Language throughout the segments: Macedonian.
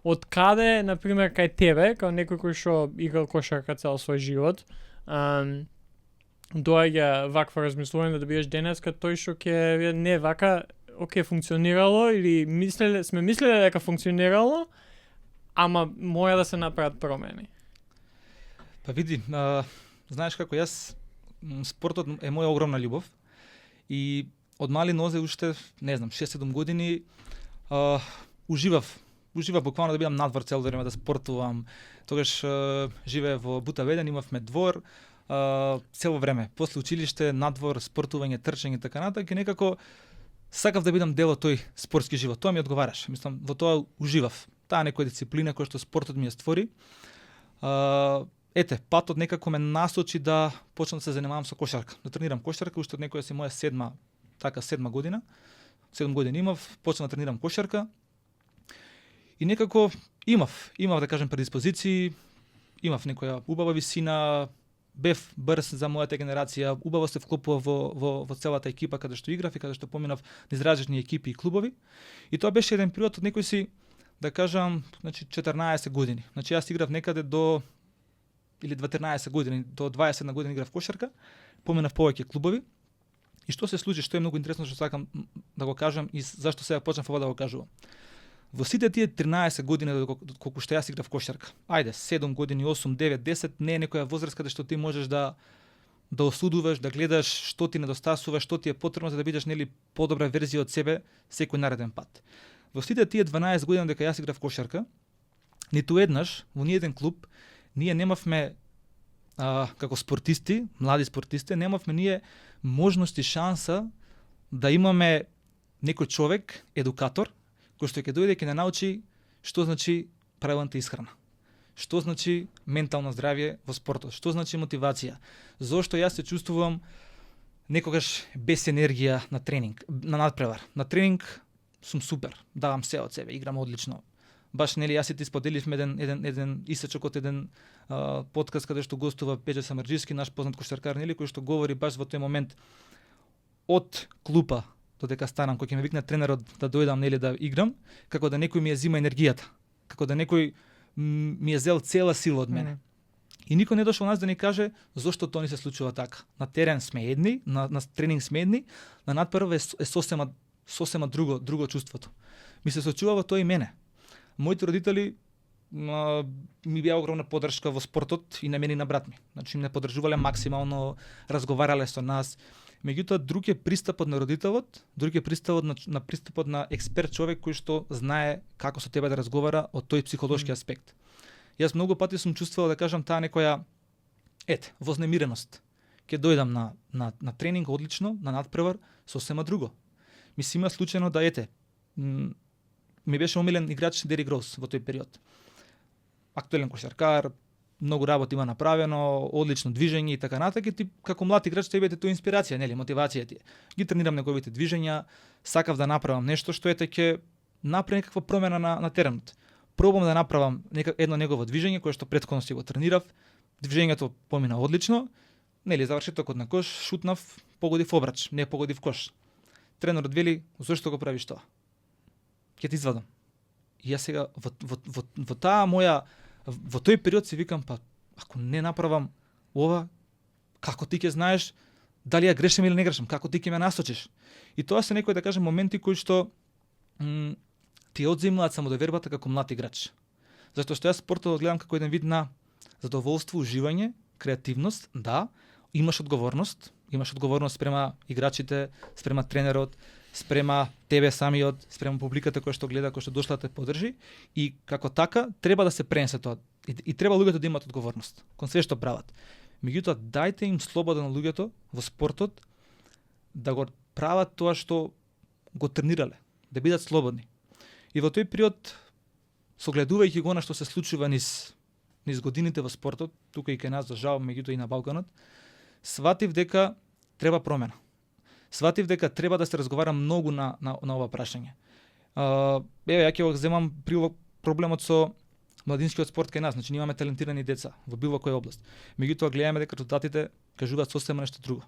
од каде, на пример, кај тебе, као некој кој што играл кошарка цел свој живот, доаѓа вакво размислување да бидеш денеска тој што ќе не вака, оке, функционирало или сме мислеле дека функционирало, ама мора да се направат промени. Па види, знаеш како јас, спортот е моја огромна љубов и од мали нозе уште, не знам, 6-7 години уживав буквално да бидам надвор цел време, да спортувам. Тогаш живеев во Бутаведен, имавме двор, цело време. После училиште, надвор, спортување, трчање и така натаму, и некако сакав да бидам дел од тој спортски живот. Тоа ми одговараше. Мислам, во тоа уживав. Таа некоја дисциплина која што спортот ми ја створи. Патот некако ме насочи да почнам да се занимавам со кошарка. Да тренирам кошарка уште од некоја си моја седма година. 7 години имав, почнав да тренирам кошарка. И некако имав да кажем предиспозиции, имав некоја убава висина, бев брз за мојата генерација, убаво се вклопував во целата екипа каде што играв и каде што поминав низ различни екипи и клубови. И тоа беше еден период од некој си, да кажам, 14 години. Значи јас играв некаде до 13 години, до 21 години играв кошарка, поминав повеќе клубови. И што се случи, што е многу интересно што сакам да го кажам и зашто сега почнав ова да го кажувам. Во сите тие 13 години колку што јас играв кошарка, 7 години, 8, 9, 10, не е некоја возраст каде што ти можеш да осудуваш, да гледаш што ти недостасува, што ти е потребно за да бидеш нели подобра верзија од себе секој нареден пат. Во сите тие 12 години дека јас играв кошарка, ниту еднаш во ниеден клуб ние немавме како спортисти, млади спортисти, немавме ние можност и шанса да имаме некој човек, едукатор, кој што ќе дојде ќе не научи што значи правилната исхрана. Што значи ментално здравје во спортот, што значи мотивација. Зошто јас се чувствувам некогаш без енергија на тренинг, на надпревар. На тренинг сум супер, давам се од себе, играм одлично. Баш нели јас и ти споделивме еден исечок од еден подкаст каде што гостува Пеџа Самарџиски, наш познат кошаркар, нели, кој што говори баш во тој момент од клупа додека станам, кој ќе ме викне тренерот да дојдам нели да играм, како да некој ми ја зима енергијата, како да некој ми е зел цела сила од мене. И никој не дошол нас да ни каже зошто тоа не се случува така. На терен сме едни, на тренинг сме едни, на надпрв е сосема друго чувството. Ми се случува тоа и мене. Моите родители ми беа огромна поддршка во спортот и на мене и на брат ми. Значи ме поддржувале максимално, разговарале со нас. Меѓутоа друг е пристапот на родителот, друг е пристапот на експерт човек кој што знае како со тебе да разговара од тој психолошки аспект. Јас многу пати сум чувствувал да кажам таа некоја вознемиреност. Ќе дојдам на тренинг одлично, на надпревар, сосема друго. Ми се има случајно да ми беше омилен играч Дерик Роуз во тој период. Актуелен кошаркар, многу работа има направено, одлично движење и така натаму, ти како млад играч тебе тоа инспирација, нели, мотивација ти. Ги тренирам неговите движења, сакав да направам нешто што ќе направи некаква промена на теренот. Пробам да направам едно негово движење кое што претходно си го тренирав. Движењето помина одлично. Нели, завршетокот на кош, шутнав, погодив обрач, не погодив кош. Тренерот вели: "Зошто го правиш тоа? Ќе ти извадам." И јас сега во таа моја во тој период си викам, па ако не направам ова, како ти ќе знаеш дали ја грешам или не грешам, како ти ќе ме насочиш? И тоа се некои, да кажем, моменти кои што ти одземаат самодовербата како млад играч. Затоа што јас спортот гледам како еден вид на задоволство, уживање, креативност, да, имаш одговорност спрема играчите, спрема тренерот, спрема тебе самиот, спрема публиката која што гледа, која што дошла да те поддржи, и како така треба да се пренесе тоа. И треба луѓето да имаат одговорност кон све што прават. Меѓутоа, дајте им слобода на луѓето во спортот да го прават тоа што го тренирале, да бидат слободни. И во тој период, согледувајќи го на што се случува низ годините во спортот, тука и кај нас, за жал, меѓутоа и на Балканот, сватив дека треба промена. Сватив дека треба да се разговара многу на ова прашање. Ја ќе го земам проблемот со младинскиот спорт кај нас, значи имаме талентирани деца во било која област. Меѓутоа гледаме дека резултатите кажуваат сосема нешто друго.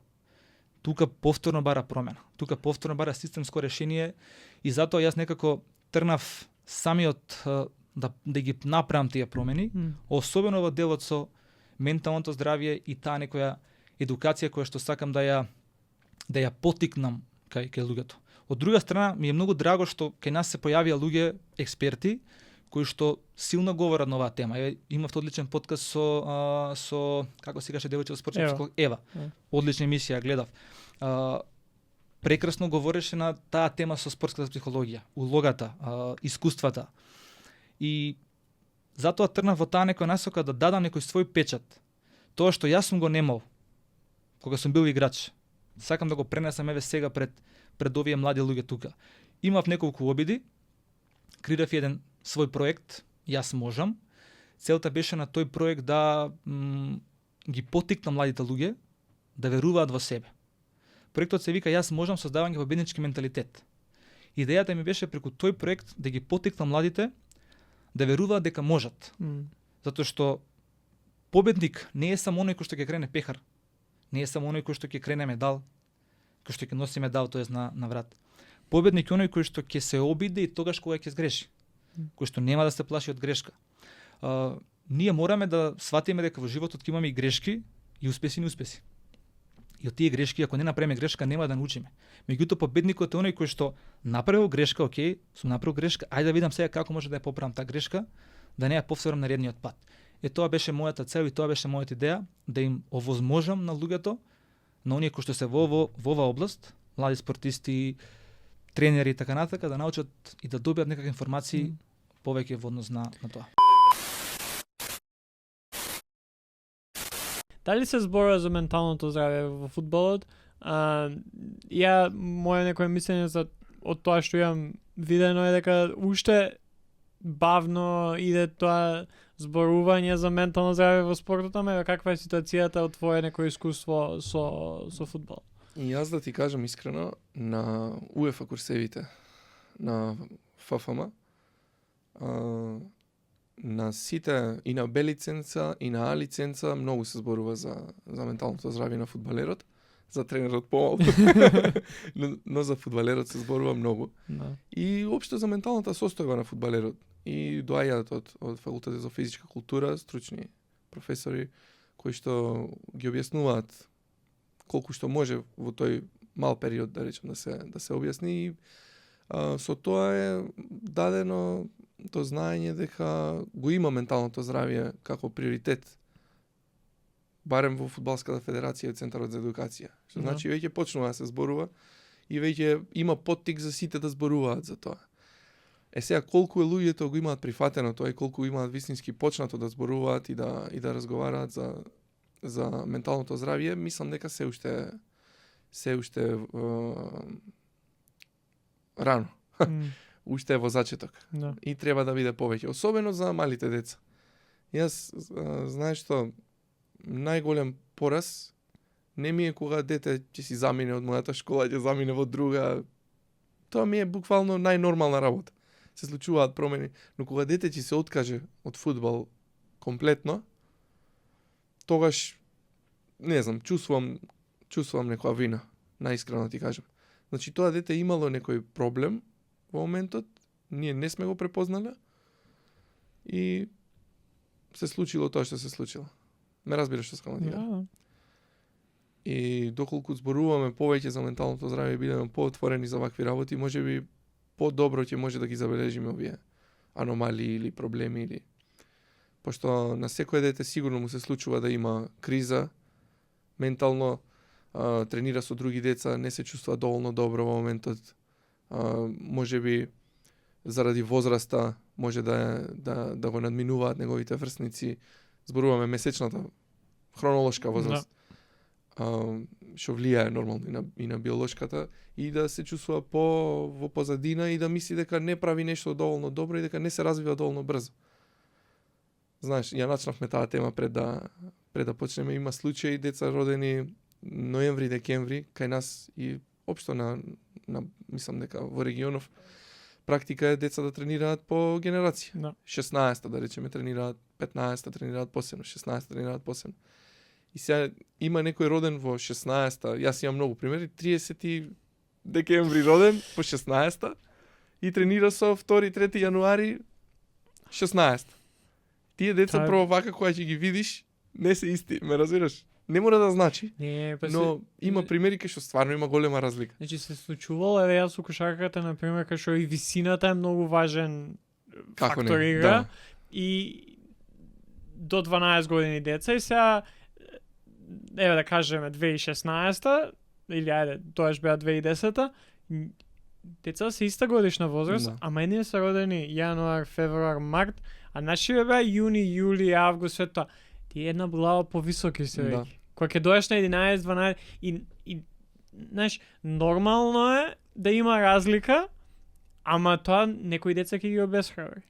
Тука повторно бара промена. Тука повторно бара системско решение, и затоа јас некако трнав самиот да ги направам тие промени, особено во делот со менталното здравје и таа некоја едукација која што сакам да ја потикнам кај луѓето. Од друга страна, ми е многу драго што кај нас се појавија луѓе експерти кои што силно говорат на оваа тема. Имав одличен подкаст со како се каже девојче во спортска психологија, Ева. Одлична емисија гледав. Прекрасно говореше на таа тема со спортската психологија, улогата, искуствата. И затоа трнав во таа некоја насока да дадам некој свој печат. Тоа што јас сум го немал кога сум бил играч. Сакам да го пренесам еве сега пред овие млади луѓе тука. Имав неколку обиди, креирав еден свој проект, јас можам. Целта беше на тој проект да ги потикнам младите луѓе да веруваат во себе. Проектот се вика Јас можам, создавање победнички менталитет. Идејата ми беше преку тој проект да ги потикнам младите да веруваат дека можат. Затоа што победник не е само оној кој што ќе крене пехар. Не е само оној кој што ќе крене медал, кој што ќе носи медал, тоест на врат. Победник е оној кој што ќе се обиде и тогаш кога ќе сгреши. Кој што нема да се плаши од грешка. Ние мораме да сватиме дека во животот ќе имаме и грешки, и успеси и неуспеси. И од тие грешки, ако не направиме грешка, нема да научиме. Меѓутоа победникот е оној кој што направил грешка, окей, сум направил грешка, ајде да видам сега како може да ја поправам таа грешка, да не ја повторам на редниот пат. Тоа беше мојата цел и тоа беше мојата идеја, да им овозможам на луѓето, на оние кои што се во оваа област, млади спортисти, тренери и така натака, да научат и да добијат некакви информации повеќе во однос на тоа. Дали се зборува за менталното здравје во фудбалот? Моје некое мислење од тоа што имам видено е дека уште бавно иде тоа зборување за ментално здравје во спортот, ама каква е ситуацијата од твое некое искуство со фудбал? И јас да ти кажам искрено, на УЕФА курсевите, на ФФМ, на сите и на Б лиценца и на А лиценца многу се зборува за менталното здравје на фудбалерот, за тренерот помалку, но за фудбалерот се зборува многу. И општо за менталната состојба на фудбалерот. И доаѓаат од факултетот за физичка култура, стручни професори кои што ги објаснуваат колку што може во тој мал период, да речем, да се објасни. И со тоа е дадено то знаење дека го има менталното здравје како приоритет, барем во Фудбалската федерација и Центарот за едукација. Што значи веќе почнува да се зборува и веќе има поттик за сите да зборуваат за тоа. Сега колку луѓето го имаат прифатено тоа и колку имаат вистински почнато да зборуваат и да разговараат за менталното здравје, мислам дека се уште рано. Уште е во зачеток. И треба да биде повеќе, особено за малите деца. Јас знаеш што, најголем пораз не ми е кога дете ќе си замине од мојата школа, ќе замине во друга. Тоа ми е буквално најнормална работа. Се случуваат промени, но кога дете ќе се откаже од фудбал комплетно, тогаш не знам, чувствувам некоја вина, наискрено ти кажам. Значи тоа дете имало некој проблем во моментот, ние не сме го препознале и се случило тоа што се случило. Ме разбираш што сакам да ти кажам. И доколку зборуваме повеќе за менталното здравје и бидеме поотворени за вакви работи, можеби по-добро ќе може да ги забележиме овие аномалии или проблеми или пошто на секој дете сигурно му се случува да има криза ментално, тренира со други деца, не се чувствува доволно добро во моментот. Можеби заради возраста може да го надминуваат неговите врсници. Зборуваме месечната хронолошка возраст. Што влијае нормално и на биолошката, и да се чувствува во позадина и да мисли дека не прави нешто доволно добро и дека не се развива доволно брзо. Знаеш, ја начнавме таа тема пред да почнеме. Има случаи деца родени ноември, декември кај нас и општо на мислам дека во регионов практика е деца да тренираат по генерација. 16-та да речеме тренираат, 15-та тренираат посебно, 16-та тренираат посебно. И сега има некој роден во 16-та, јас имам многу примери, 30 декември роден по 16-та и тренира со 2-3 јануари 16. Тие деца Та- прво вака кога ќе ги видиш, не се исти, ме разбираш? Не мора да значи, Не, па но има примери кај што стварно има голема разлика. Значи се случувало, еве јас со кошарката на пример кај што и висината е многу важен Како фактор не? игра Да. и до 12 години деца и сега еве да кажеме 2016 или ајде тоаш беа 2010 деца се иста годишна возраст, Да. ама едни се родени јануар, февруар, март, а нашиве беа јуни, јули, август, све тоа. Тие една глава повисоки се Да. веќе. Кога ќе доеш на 11, 12 и знаеш, нормално е да има разлика, ама тоа некои деца ќе ги обесхрабри.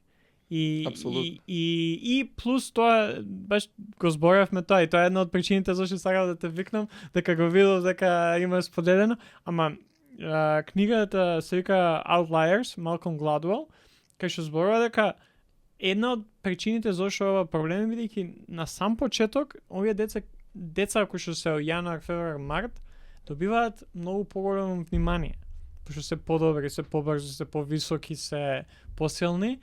Апсолутно. И плюс тоа, баш го зборевме тоа, и тоа е една од причините зашто сакав да те викнам, дека го видов дека има споделено, ама книгата се вика Outliers, Малком Гладуел, кај што зборува дека една од причините зашто ова проблем е бидејќи на сам почеток овие деца кои што се од јануар, февруар, март добиваат многу поголемо внимание, пошто се подобри, се побрзо, се повисоки, се посилни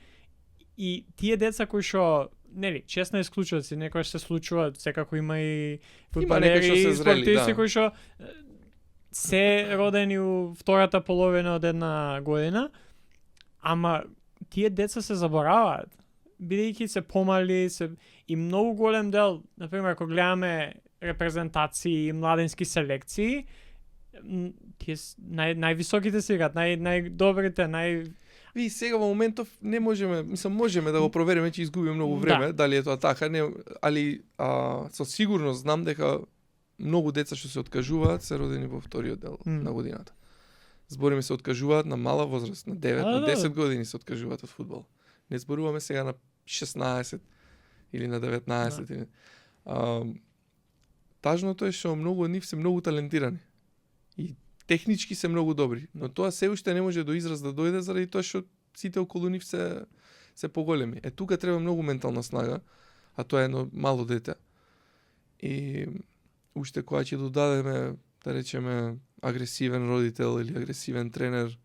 и тие деца кои што нели, честно исклучоци, некојаш се случуваат, секако има и некои што фудбалери се и зрели, спортисти да. кои што се родени у втората половина од една година, ама тие деца се забораваат, бидејќи се помали, и многу голем дел, например, ако гледаме репрезентации и младенски селекции, тие највисоките се играат, најдобрите, Ви сега во моментов не можеме, можеме да го провериме, ќе изгубиме многу време, дали е тоа така, не, али со сигурност знам дека многу деца што се откажуваат се родени во вториот дел на годината. Збориме се откажуваат на мала возраст, на 9, на 10 години се откажуваат од фудбал. Не зборуваме сега на 16 или на 19 или тажното е што многу од нив се многу талентирани. И технички се многу добри, но тоа се уште не може до израз да дојде заради тоа што сите околу нив се поголеми. Тука треба многу ментална снага, а тоа е едно мало дете. И уште кога ќе додадеме, да речеме, агресивен родител или агресивен тренер,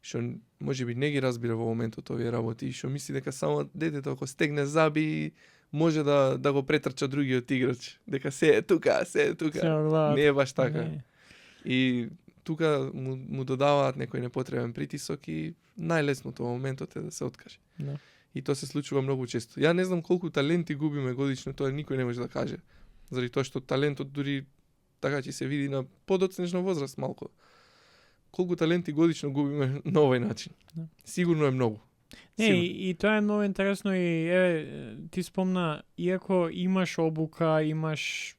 што можеби не ги разбира во моментот овие работи и што мисли дека само детето ако стегне заби може да го претрча другиот играч, дека се е тука. Не е баш така. Не. И тука му додаваат некој непотребен притисок и најлесното во моментот е да се откаже. Да. И тоа се случува многу често. Ја не знам колку таленти губиме годишно, тоа никој не може да каже. Заради тоа што талентот дури така ќе се види на подоцнежна возраст малку. Колку таленти годишно губиме на овој начин. Да. Сигурно е многу. Не, и тоа е многу интересно и ти спомна, иако имаш обука, имаш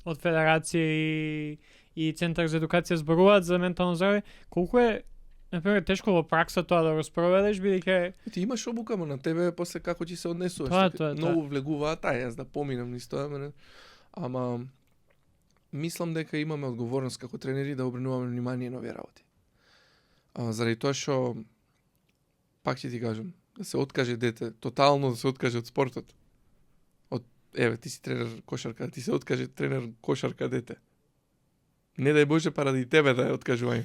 од федерација и Центар за едукација зборуваат за ментално здравје, колку е например тешко во пракса тоа да го спроведеш, бидејќи ти имаш обука, ама на тебе после како ќе се однесуваш. Тоа. Многу влегуваат, јас да поминам низ тоа, ама мислам дека имаме одговорност како тренери да обрнуваме внимание на овие работи. Заради тоа што пак ќе ти кажам, да се откаже дете, тотално да се откаже од спортот. Еве, ти си тренер кошарка, ти се откаже тренер кошарка дете. Не дај Боже паради тебе да ја откажувај.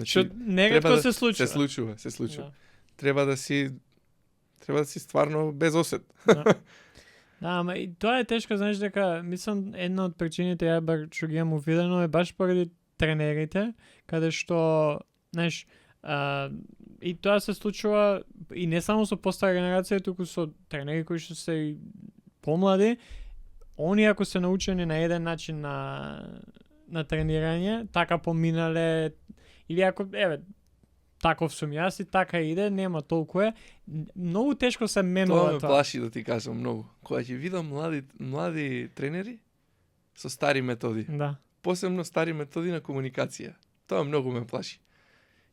што неретко се случува. Се случува. Да. Треба да си стварно без осет. Да, ама и тоа е тешко, знаеш дека мислам една од причините ја бар што ги имам увидено е баш поради тренерите, каде што, знаеш, и тоа се случува и не само со постара генерација, туку со тренери кои што се и помлади, они ако се научени на еден начин на тренирање, така поминале, или ако, еве, таков сум јас и така иде, нема толку е, многу тешко се менува Тоа ме плаши да ти кажам многу. Кога ќе видам млади тренери со стари методи, Да. посебно стари методи на комуникација, тоа многу ме плаши.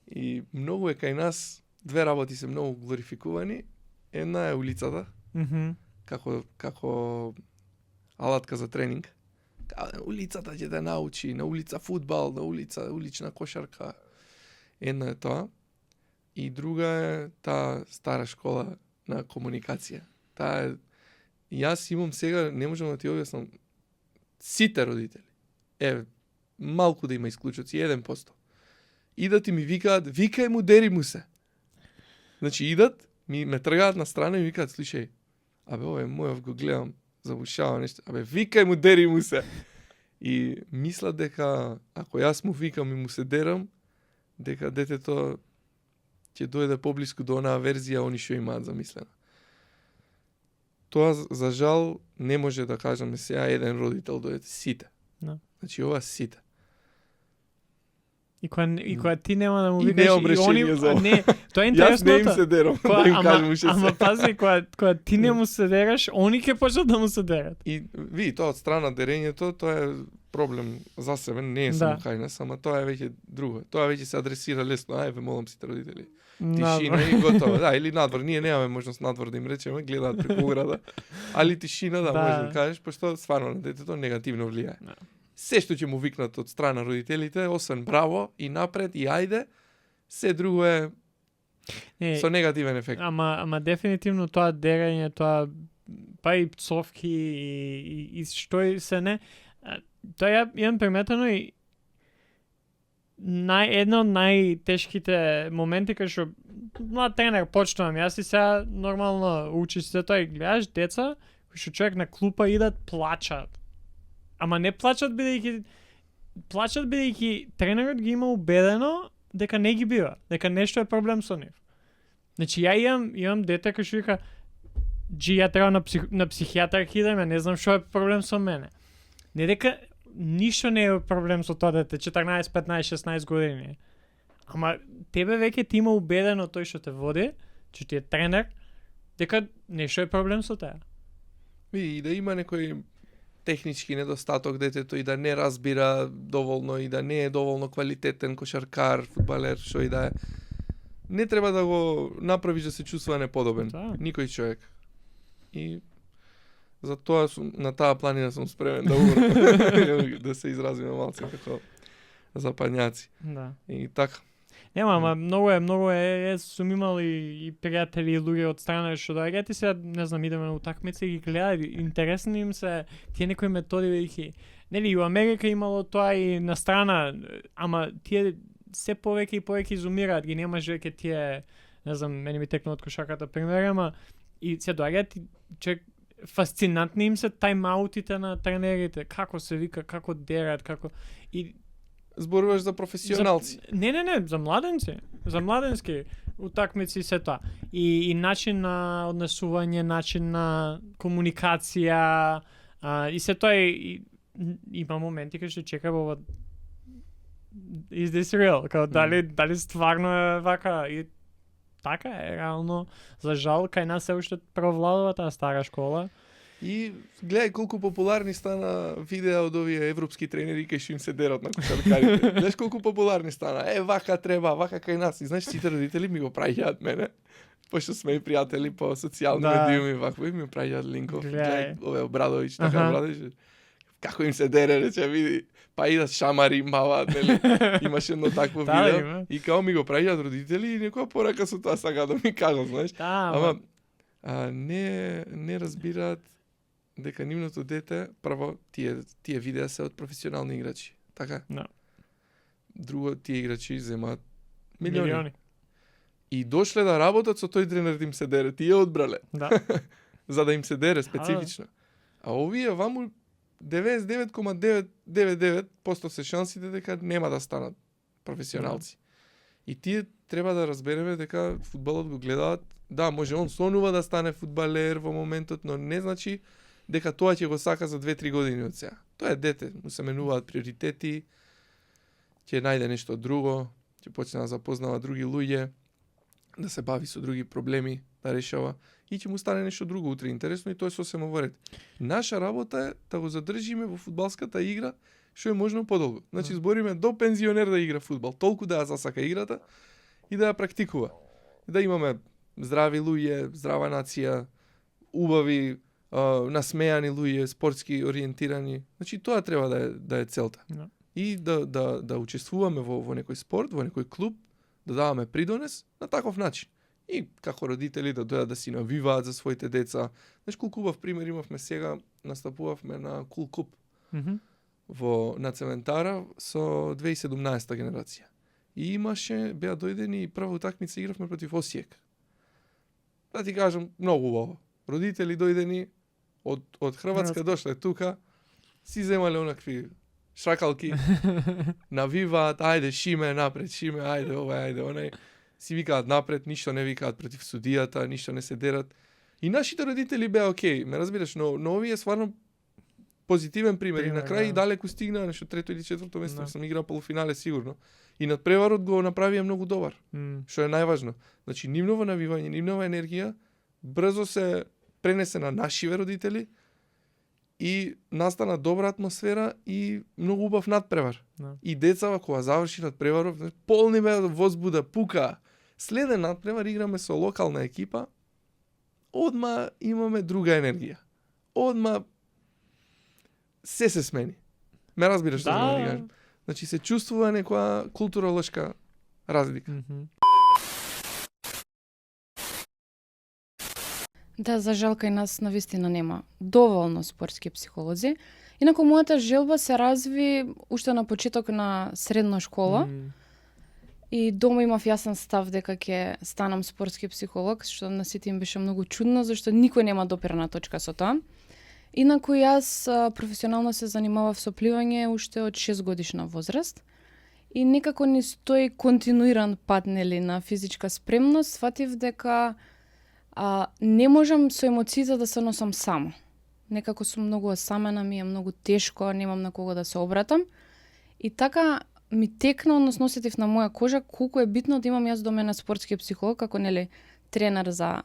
И многу е кај нас, две работи се многу глорификувани. Една е улицата, како алатка за тренинг. Улицата ќе да научи, на улица фудбал, на улична кошарка. Една е тоа. И друга е таа стара школа на комуникација. Таа е... Јас имам сега, не можам да ти објаснам, сите родители. Малку да има исклучоци, 1%. Идат и ми викаат, викај му, дери му се. Значи идат, ме тргаат на страна и ми викаат, слушај, абе овој мојов го гледам, забушава нешто, абе викај му, дери му се. И мислат дека ако јас му викам и му се дерам, дека детето ќе дојде поблиску до онаа верзија они што имаат замислено. Тоа за жал не може да кажеме сега еден родител дојде, сите. Да. Значи ова сите. И кога ти нема да му И викаш немам решение за ова. не, тоа е Јас не им интересното. се дерам, да им кажам уште Ама се. пази, кога ти не му се дераш, они ќе почнат да му се дерат. И ви, тоа од страна дерењето, тоа е проблем за себе, не е само хајнес, ама тоа е веќе друго. Тоа веќе се адресира лесно, ајде молам сите родители. Тишина и готово. Да, или надвор, ние немаме можност надвор да им речеме, гледаат преку ограда. Али тишина да може да кажеш, пошто стварно на детето негативно влијае. Се што ќе му викнат од страна родителите, освен браво и напред и ајде, се друго е со негативен ефект. Ама дефинитивно тоа дерење, тоа па и пцовки и што и се не, тоа ја имам приметено и една од најтешките моменти кај што млад тренер почнувам јас и сега нормално учиш се тоа и гледаш деца кои што човек на клупа идат плачат. Ама не плачат бидејќи тренерот ги има убедено дека не ги бива, дека нешто е проблем со нив. Значи ја имам дете кој што вика ја треба на психијатар ќе идеме, не знам што е проблем со мене. Не дека ништо не е проблем со тоа дете, 14, 15, 16 години. Ама тебе веќе ти има убедено тој што те води, што ти е тренер, дека нешто е проблем со теа. И да има некој технички недостаток детето и да не разбира доволно и да не е доволно квалитетен кошаркар, фудбалер, што и да е. Не треба да го направиш да се чувствува неподобен. Никој човек. И за тоа на таа планина сум спремен да умрам. Да се изразиме малце како западњаци. Да. И така. Нема, ама многу е, сум имал и пријатели и луѓе од страна што доаѓаат и сега, не знам, идеме на утакмица и ги гледаат, интересни им се тие некои методи веќе. Нели и во Америка имало тоа и на страна, ама тие се повеќе и повеќе изумираат, ги немаш веќе тие, не знам, мене ми текна од кошаката пример, ама и се доаѓаат и човек фасцинантни им се тајмаутите на тренерите, како се вика, како дерат, како и зборуваш за професионалци. Не, за младенци. За младенски утакмици се тоа. И начин на однесување, начин на комуникација, и се тоа и има моменти кај што чека ова is this real? Као дали стварно е вака и така е реално. За жал кај нас се уште провладува таа стара школа. И гледај колку популарни стана видеа од овие европски тренери кај што им се дерат на кошаркарите. Знаеш колку популарни стана? Вака треба, вака кај нас. И знаеш, сите родители ми го праќаат мене. Пошто сме и пријатели по социјални медиуми, вака ми праќаат линков. Гледај, ове Обрадовиќ, така Обрадовиќ. Како им се дере, рече, види. Па идат шамари, маваат, нели? Имаше едно такво видео. И као ми го праќаат родители и некоја порака со тоа сака да ми кажат, знаеш. Ама не разбираат дека нивното дете, прво, тие видеа се од професионални играчи. Така? Да. Друго, тие играчи земаат милиони. И дошле да работат со тој тренер да им се дере. Тие одбрале. Да. За да им се дере специфично. А овие ваму 99,999% се шансите дека нема да станат професионалци. И тие треба да разбереме дека фудбалот го гледаат. Да, може он сонува да стане фудбалер во моментот, но не значи дека тоа ќе го сака за 2-3 години од сега. Тоа е дете, му се менуваат приоритети, ќе најде нешто друго, ќе почне да запознава други луѓе, да се бави со други проблеми, да решава и ќе му стане нешто друго утре интересно и тоа е сосема во ред. Наша работа е да го задржиме во фудбалската игра што е можно подолго. Значи збориме до пензионер да игра фудбал, толку да ја засака играта и да ја практикува. Да имаме здрави луѓе, здрава нација, убави насмејани луѓе, спортски ориентирани. Значи тоа треба да е целта. No. И да учествуваме во некој спорт, во некој клуб, да даваме придонес на таков начин. И како родители да дојдат да си навиваат за своите деца. Знаеш колку убав пример имавме сега, настапувавме на Кул Куп на Цементара со 2017 генерација. И беа дојдени и прва утакмица игравме против Осијек. да ти кажам, многу убаво. Родители дојдени од Хрватска дошле тука, си земале онакви шакалки, навиваат, ајде Шиме напред, Шиме, ајде овај, ајде онај. Си викаат напред, ништо не викаат против судијата, ништо не се дерат. И нашите родители беа окей, ме разбираш, но овие стварно позитивен пример. И на крај и далеку стигна, нешто трето или четврто место, сам играл полуфинале сигурно. И надпреварот го направија многу добар. Што е најважно. Значи, нивново навивање, нивнова енергија брзо се пренесе на нашиве родители и настана добра атмосфера и многу убав надпревар. И децава кога заврши надпреваров, полни беа од возбуда, пука. Следен надпревар играме со локална екипа, одма имаме друга енергија. Одма се смени. Ме разбираш што да кажам. Значи се чувствува некоја културолошка разлика. Да, за жал кај нас навистина нема доволно спортски психолози. Инаку мојата желба се разви уште на почеток на средна школа. И дома имав јасен став дека ќе станам спортски психолог, што на сите им беше многу чудно, зашто никој нема допирна точка со тоа. Инаку јас професионално се занимавав со пливање уште од 6 годишна возраст и некако ни стои континуиран пат на физичка спремност, сватив дека не можам со емоциите да се носам само. Некако сум многу осамена, ми е многу тешко, немам на кого да се обратам. И така ми текна, односно осетив на моја кожа колку е битно да имам јас до мене спортски психолог, како тренер за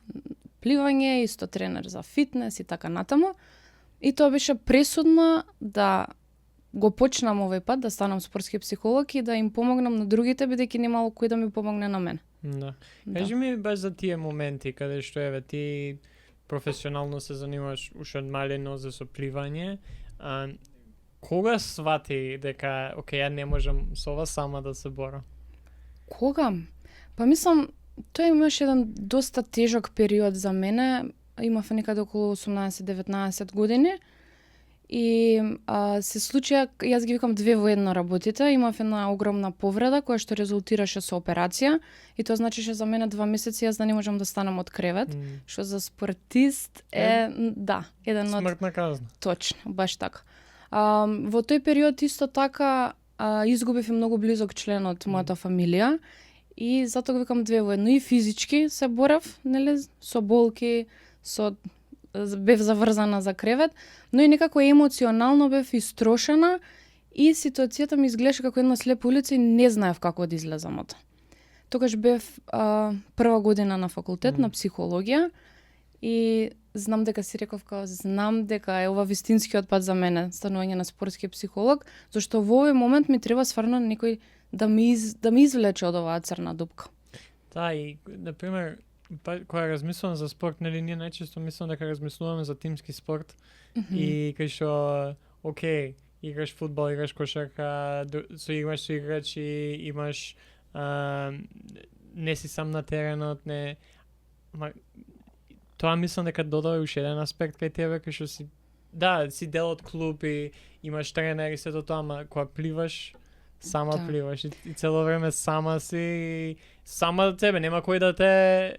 пливање, исто тренер за фитнес и така натаму. И тоа беше пресудно да го почнам овој пат, да станам спортски психолог и да им помогнам на другите, бидејќи немало кој да ми помогне на мене. Да. Кажи ми баш за тие моменти каде што еве ти професионално се занимаваш уште од малено за со пливање. Кога свати дека окей, ја не можам со ова сама да се борам? Кога? Па мислам, тоа имаше еден доста тежок период за мене. Имав некаде околу 18-19 години. И се случија, јас ги викам 2 во 1 работите, имав една огромна повреда која што резултираше со операција и тоа значеше за мене 2 месеци јас да не можам да станам од кревет, што за спортист е еден од смртна казна. Точно, баш така. Во тој период исто така изгубив и многу близок член од мојата фамилија и затоа го викам 2 во 1 и физички се борав, со болки, бев заврзана за кревет, но и некако емоционално бев истрошена и ситуацијата ми изгледаше како една слепа улица и не знаев како да излезам од. Тогаш бев прва година на факултет на психологија и знам дека е ова вистинскиот пат за мене, станување на спортски психолог, зашто во овој момент ми треба стварно некој да ми извлече од оваа црна дупка. Да, и например кога размислувам за спорт, ние најчесто мислам дека размислуваме за тимски спорт и кај што, окей, играш фудбал, играш кошарка, имаш со играчи, имаш не си сам на теренот, тоа мислам дека додава уште еден аспект кај тебе, кај што си дел од клуб и имаш тренер и сето тоа, ама кога пливаш, сама пливаш и цело време сама си, сама од тебе, нема кој да те,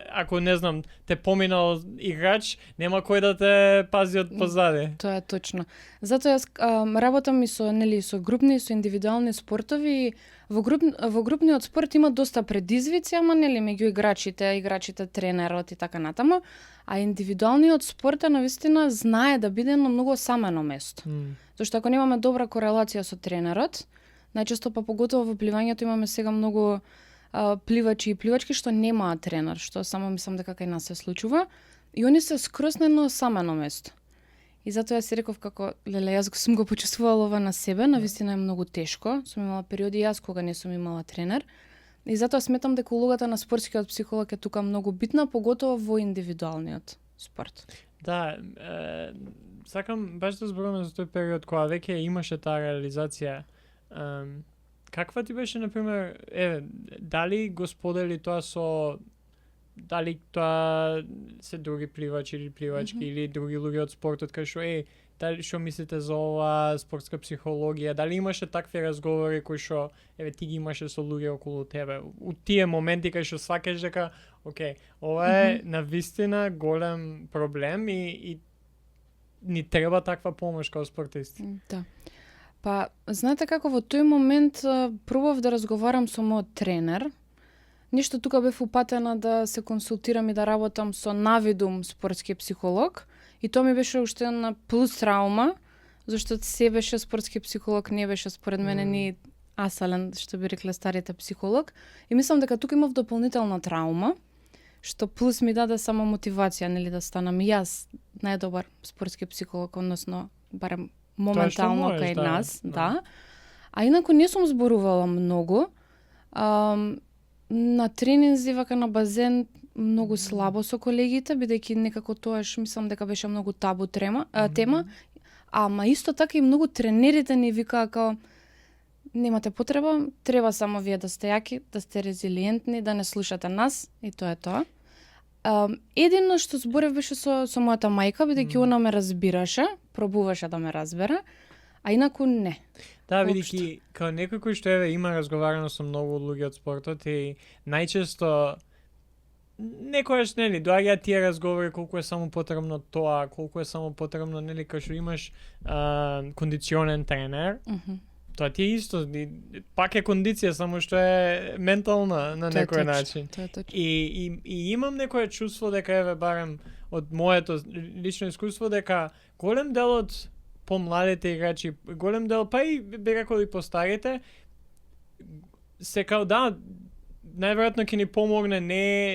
ако не знам, те поминал играч, нема кој да те пази од позади. Тоа е точно. Затоа јас работам и со групни и со индивидуални спортови и во групниот спорт има доста предизвици, ама меѓу играчите, тренерот и така натаму, а индивидуалниот спорт е навистина знае да биде на многу самено место. Зашто ако немаме добра корелација со тренерот, најчесто па поготово во пливањето имаме сега многу пливачи и пливачки што немаат тренер, што само мислам дека кај нас се случува и они се скроз на едно самено место. И затоа јас си реков како јас сум го почувствувала ова на себе, навистина е многу тешко, сум имала периоди јас кога не сум имала тренер. И затоа сметам дека улогата на спортскиот психолог е тука многу битна, поготово во индивидуалниот спорт. Да, сакам баш да зборуваме за тој период кога веќе имаше таа реализација. Каква ти беше, например, дали го сподели тоа со дали тоа се други пливачи или пливачки или други луѓе од спортот кај што дали што мислите за ова спортска психологија, дали имаше такви разговори кои што ти ги имаше со луѓе околу тебе у тие моменти кај што сваќаш дека ова е навистина голем проблем и ни треба таква помош како спортисти. Да. Па, знаете како во тој момент пробав да разговарам со мојот тренер. Нешто тука бев упатена да се консултирам и да работам со навидум спортски психолог. И тоа ми беше уште на плюс траума, зашто се беше спортски психолог, не беше според мене ни асален, што би рекле старите психолог. И мислам дека тука имав дополнителна траума, што плюс ми даде само мотивација, нели, да станам и јас најдобар спортски психолог, односно барем моментално кај нас, да. А инаку не сум зборувала многу. На тренинзи, вака на базен, многу слабо со колегите, бидејќи некако тоаш мислам дека беше многу табу тема, ама исто така и многу тренерите ни викаа као немате потреба, треба само вие да сте јаки, да сте резилиентни, да не слушате нас и тоа е тоа. Едино што зборев беше со мојата мајка, бидејќи она ме разбираше, пробуваше да ме разбере, а инаку не. Да, бидејќи као некој кој што има разговарано со многу луѓе од спортот и најчесто некојаш, нели, доаѓаат тие разговори колку е само потребно тоа, колку е само потребно, нели, кај што имаш кондиционен тренер, тоа ти е исто, пак е кондиција, само што е ментална на некој начин. И имам некое чувство дека, барем од моето лично искуство, дека голем дел од помладите играчи, голем дел, па и би рекол и постарите, се као најверојатно ќе ни помогне,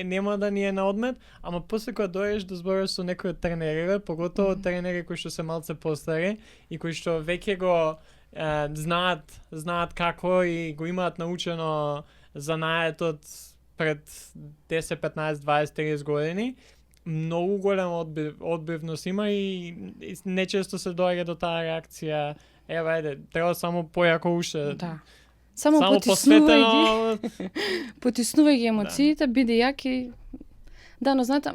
нема да ни е на одмет, ама после кога дојдеш да збориш со некои од тренерите, поготово тренери кои што се малце постари и кои што веќе го знаат како и го имаат научено занаетот пред 10, 15, 20, 30 години, многу голема одбивност има и нечесто се доаѓа до таа реакција, треба само појако уште. Да. Само потиснувај ги емоциите, биди јаки. Да, но знаете,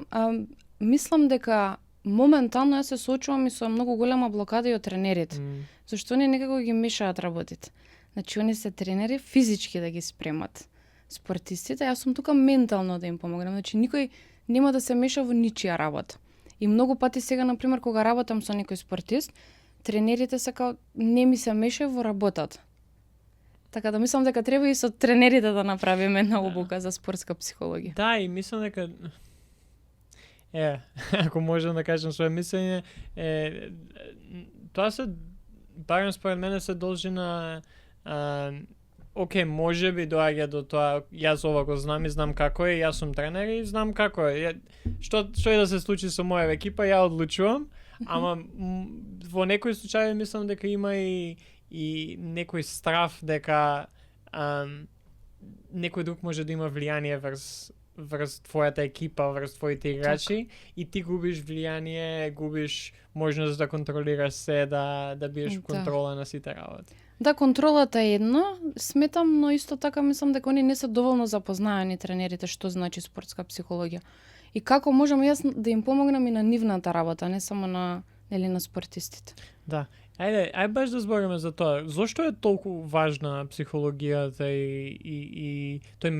мислам дека моментално јас се соочувам и со многу голема блокада и од тренерите. Зашто они некако ги мешаат работите. Значи, они се тренери физички да ги спремат спортистите, јас сум тука ментално да им помогнам. Значи, никој нема да се меша во ничија работа. И многу пати сега, например, кога работам со некој спортист, тренерите се као не ми се меша во работата. Така да мислам дека треба и со тренерите да направиме една обука за спортска психологија. Да, и мислам дека ако можам да кажам своје мислење, тоа се барем според мене се должи на може би доаѓа до тоа, јас ова го знам и знам како е, јас сум тренер и знам како е. Што е да се случи со моја екипа, ја одлучувам, ама во некои случаи мислам дека има и некој страв дека некој друг може да има влијание врз твојата екипа, врз твоите играчи и ти губиш влијание, губиш можност да контролираш се, да биеш контрола на сите работи. Да, контролата е едно, сметам, но исто така мислам дека они не се доволно запознаени тренерите што значи спортска психологија. И како можам јас да им помогнам и на нивната работа, не само на спортистите. Да. Ајде баш да збориме за тоа. Зошто е толку важна психологијата и тој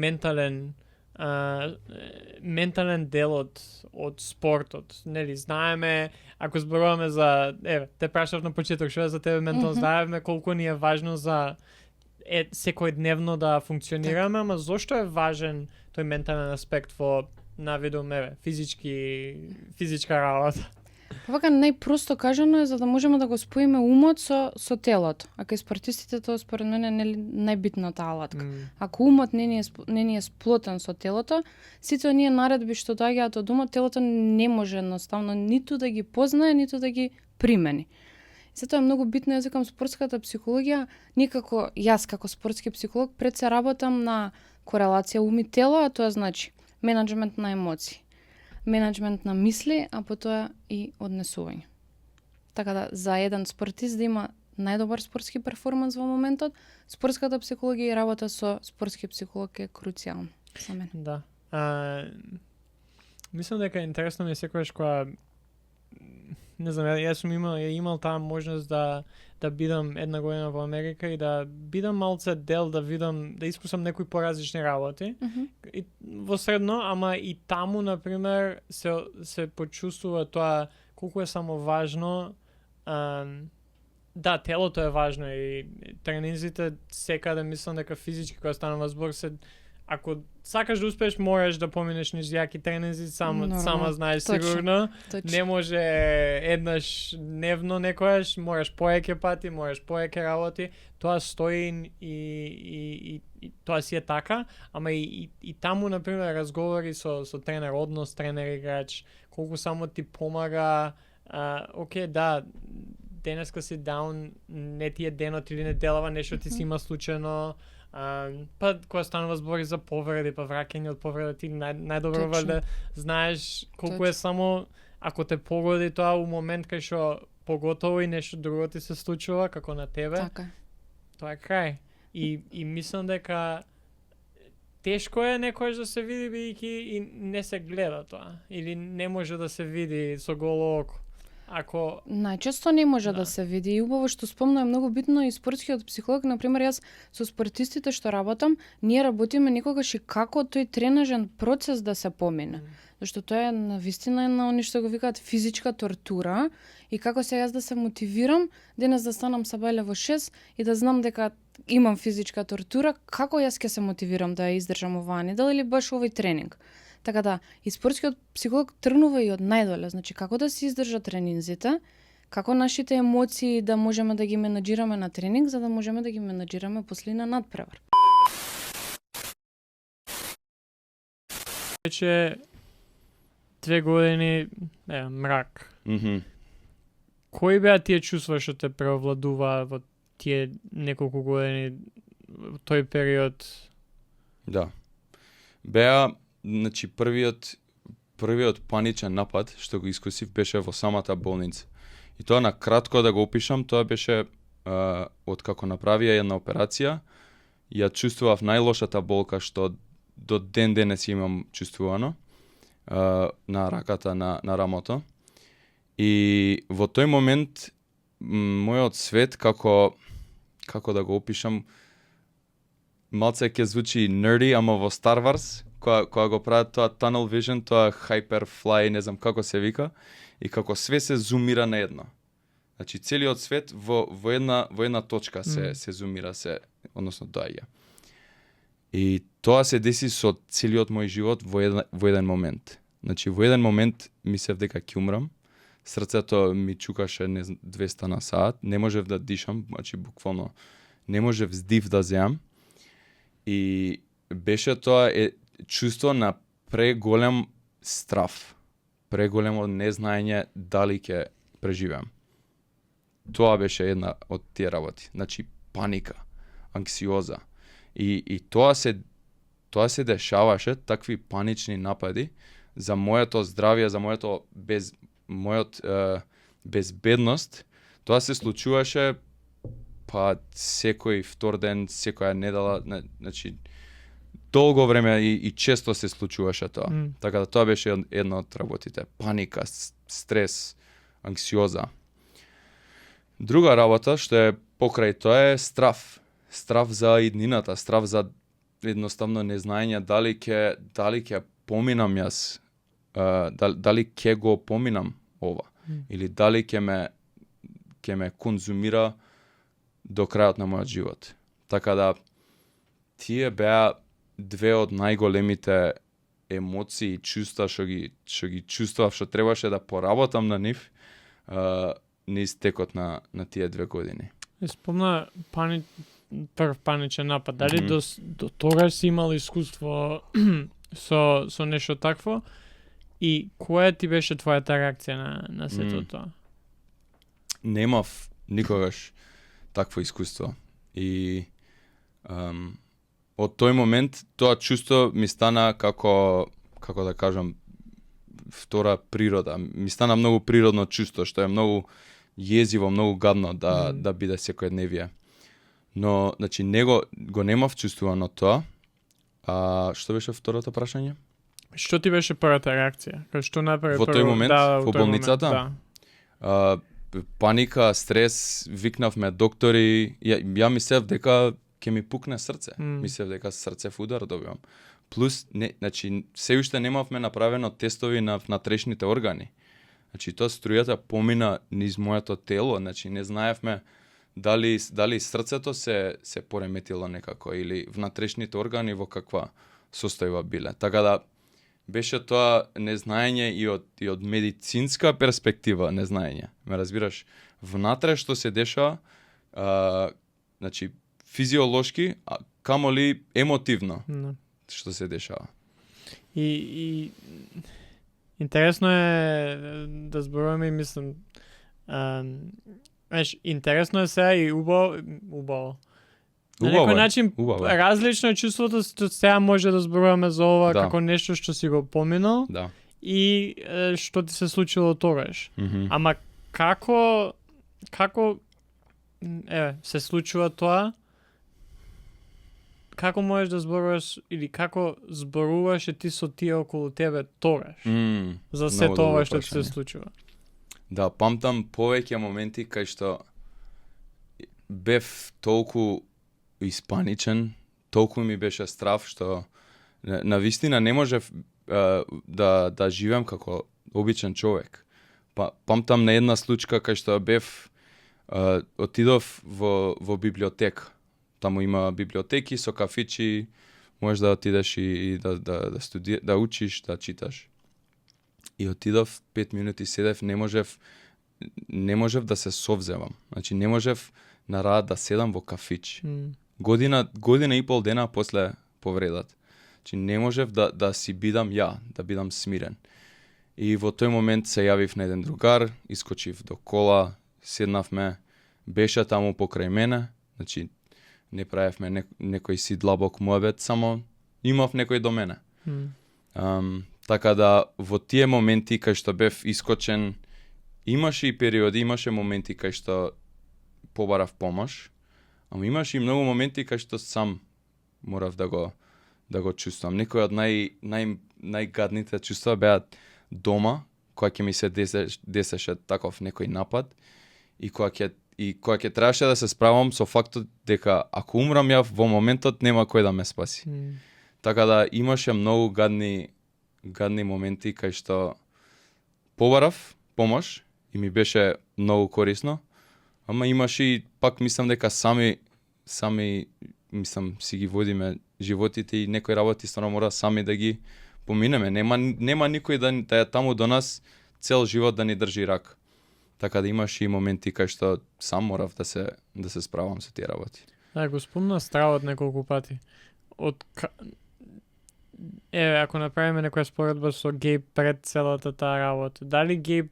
ментален дел од спортот? Нели, знаеме, ако зборуваме за, те прашав на почеток, што е за тебе ментално, знаеме колку ни е важно за секојдневно да функционираме, ама зошто е важен тој ментален аспект во навидум, физичка работа? Вака најпросто кажано е за да можеме да го споиме умот со телото. А кај спортистите тоа според мене е најбитната алатка. Ако умот не ни е сплотен со телото, сите оние наредби што доаѓаат од умот, телото не може едноставно ниту да ги познае, ниту да ги примени. Затоа е многу битно, јас викам, спортската психологија, никако јас како спортски психолог пред се работам на корелација ум и тело, а тоа значи менаџмент на емоции, менаџмент на мисли, а потоа и однесување. Така да, за еден спортист да има најдобар спортски перформанс во моментот, спортската психологија и работа со спортски психолог е круцијална за мене. Да. Мислам дека интересно ми е секогаш кога не знам, јас сум имал таа можност да бидам една година во Америка и да бидам малце дел, да видам, да искусам некои поразлични работи. И во средно, ама и таму, например, се почувствува тоа колку е само важно. Да, телото е важно и тренинзите секаде мислам дека физички кога станува збор се, ако сакаш да успееш, мораш да поминеш низ јаки тренинзи, сама знаеш сигурно. Точно. Не може еднаш дневно некојаш, мораш поеќе пати, мораш поеќе работи. Тоа стои и тоа си е така, ама и таму, например, разговори со тренер, однос тренер-играч, колку само ти помага, окей, да, денеска си даун, не ти е денот или неделава, нешто ти си има случајно, па кога станува збори за повреди, па враќање од повреда, ти најдобро валјда знаеш колку е само, ако те погоди тоа у момент кај што поготово и нешто друго ти се случува, како на тебе, Така. тоа е крај. И мислам дека тешко е некојаш да се види бидејќи и не се гледа тоа, или не може да се види со голо око. Ако Најчесто не може да се види и убаво што спомна е многу битно и спортскиот психолог, на пример јас со спортистите што работам, ние работиме некогаш и како тој тренажен процес да се помине. Зашто тоа е навистина една они што го викаат физичка тортура и како се јас да се мотивирам денес да станам сабајле во 6 и да знам дека имам физичка тортура, како јас ќе се мотивирам да ја издржам оваа недела или баш овој тренинг. Така да, и спортскиот психолог тргнува и од најдоле, значи како да се издржа тренинзите, како нашите емоции да можеме да ги менаџираме на тренинг, за да можеме да ги менаџираме после на надпревар. веќе 2 години мрак. Кои беа тие чувства што те преовладува во тие неколку години, во тој период? Да. Беа, значи првиот паничен напад што го искусив беше во самата болница. И тоа на кратко да го опишам, тоа беше од како направија една операција, ја чувствував најлошата болка што до ден денес имам чувствувано на раката, на рамото. И во тој момент мојот свет како да го опишам, малце ќе звучи nerdy, ама во Star Wars кога го прават тоа tunnel vision, тоа hyperfly, не знам како се вика, и како све се зумира на едно. Значи целиот свет во една точка се зумира, односно доаѓа. И тоа се деси со целиот мој живот во еден момент. Значи во еден момент мислев дека ќе умрам. Срцето ми чукаше 200 на сат, не можев да дишам, значи буквално не можев вздив да земам. И беше тоа чувство на преголем страв, преголемо незнаење дали ќе преживеам. Тоа беше една од тие работи. Значи паника, анксиоза. И тоа се дешаваше, такви панични напади за моето здравје, за мојот безбедност. Тоа се случуваше па секој втор ден, секоја недела, значи долго време и често се случуваше тоа. Така да тоа беше една од работите. Паника, стрес, анксиоза. Друга работа што е покрај тоа е страв. Страв за иднината, страв за едноставно незнаење дали ќе поминам јас, дали ќе го поминам ова, или дали ќе ме конзумира до крајот на мојот живот. Така да тие беа две од најголемите емоции и чувства што ги чувствував, што требаше да поработам на нив низ текот на тие 2 години. Спомна прв паничен напад. Дали до тогаш си имал искуство со нешто такво? И која ти беше твојата реакција на сето тоа? Немав никогаш такво искуство. И од тој момент тоа чувство ми стана како да кажам, втора природа. Ми стана многу природно чувство, што е многу језиво, многу гадно да биде секојдневие. Но, значи, него го немав чувствувано тоа. А што беше второто прашање? Што ти беше првата реакција? Што направи Во тој прво? момент, во тој болницата? момент, Паника, стрес, викнавме доктори, ја мислев дека ќе ми пукне срце. Мислев дека срцев удар добивам. Плюс, значи, се уште немавме направено тестови на внатрешните органи. Значи, тоа струјата помина низ моето тело, значи, не знаевме дали срцето се пореметило некако или внатрешните органи во каква состојба биле. Така да, беше тоа незнаење и од медицинска перспектива незнаење. Ме разбираш, внатре што се дешава, значи, физиолошки, камоли емотивно. Што се дешава. И интересно е да зборуваме, мислам, интересно е сега и убаво. На некој начин различно е чувството, што сега може да зборуваме за ова како нешто што си го поминал и што ти се случило тогаш. Ама како се случува тоа? Како можеш да зборуваш или како зборуваш ти со тие околу тебе тогаш? За се тоа што ти се случува. Да, памтам повеќе моменти кај што бев толку испаничен, толку ми беше страв што на вистина не можев да живеам како обичен човек. Памтам на една случка кај што бев, отидов во библиотека. Таму има библиотеки со кафичи, можеш да отидеш и да учиш, да читаш. И отидов 5 минути седев, не можев да се совземам. Значи не можев на рад да седам во кафич. Година и пол дена после повредата. Значи не можев да си бидам ја, да бидам смирен. И во тој момент се јавив на еден другар, искочив до кола, седнавме, беше таму покрај мене, значи не правевме некој си длабок муабет, само имав некој до мене. Така да во тие моменти кај што бев искочен, имаше и периоди, имаше моменти кај што побарав помош, ама имаше и многу моменти кај што сам морав да го чувствам. Некои од најгадните чувства беа дома, кога ќе ми се десеше таков некој напад и кога ќе требаше да се справам со фактот дека ако умрам ја во моментот нема кој да ме спаси. Така да имаше многу гадни моменти кај што побарав помош и ми беше многу корисно, ама имаше и пак мислам дека сами мислам си ги водиме животите и некои работи стварно мора сами да ги поминеме. Нема никој да е таму до нас цел живот да ни држи рак. Така да имаше и моменти кај што сам морав да се справам со тие работи. Да, го спомна стравот неколку пати. Ако направиме некоја споредба со Геј пред целата таа работа, дали Геј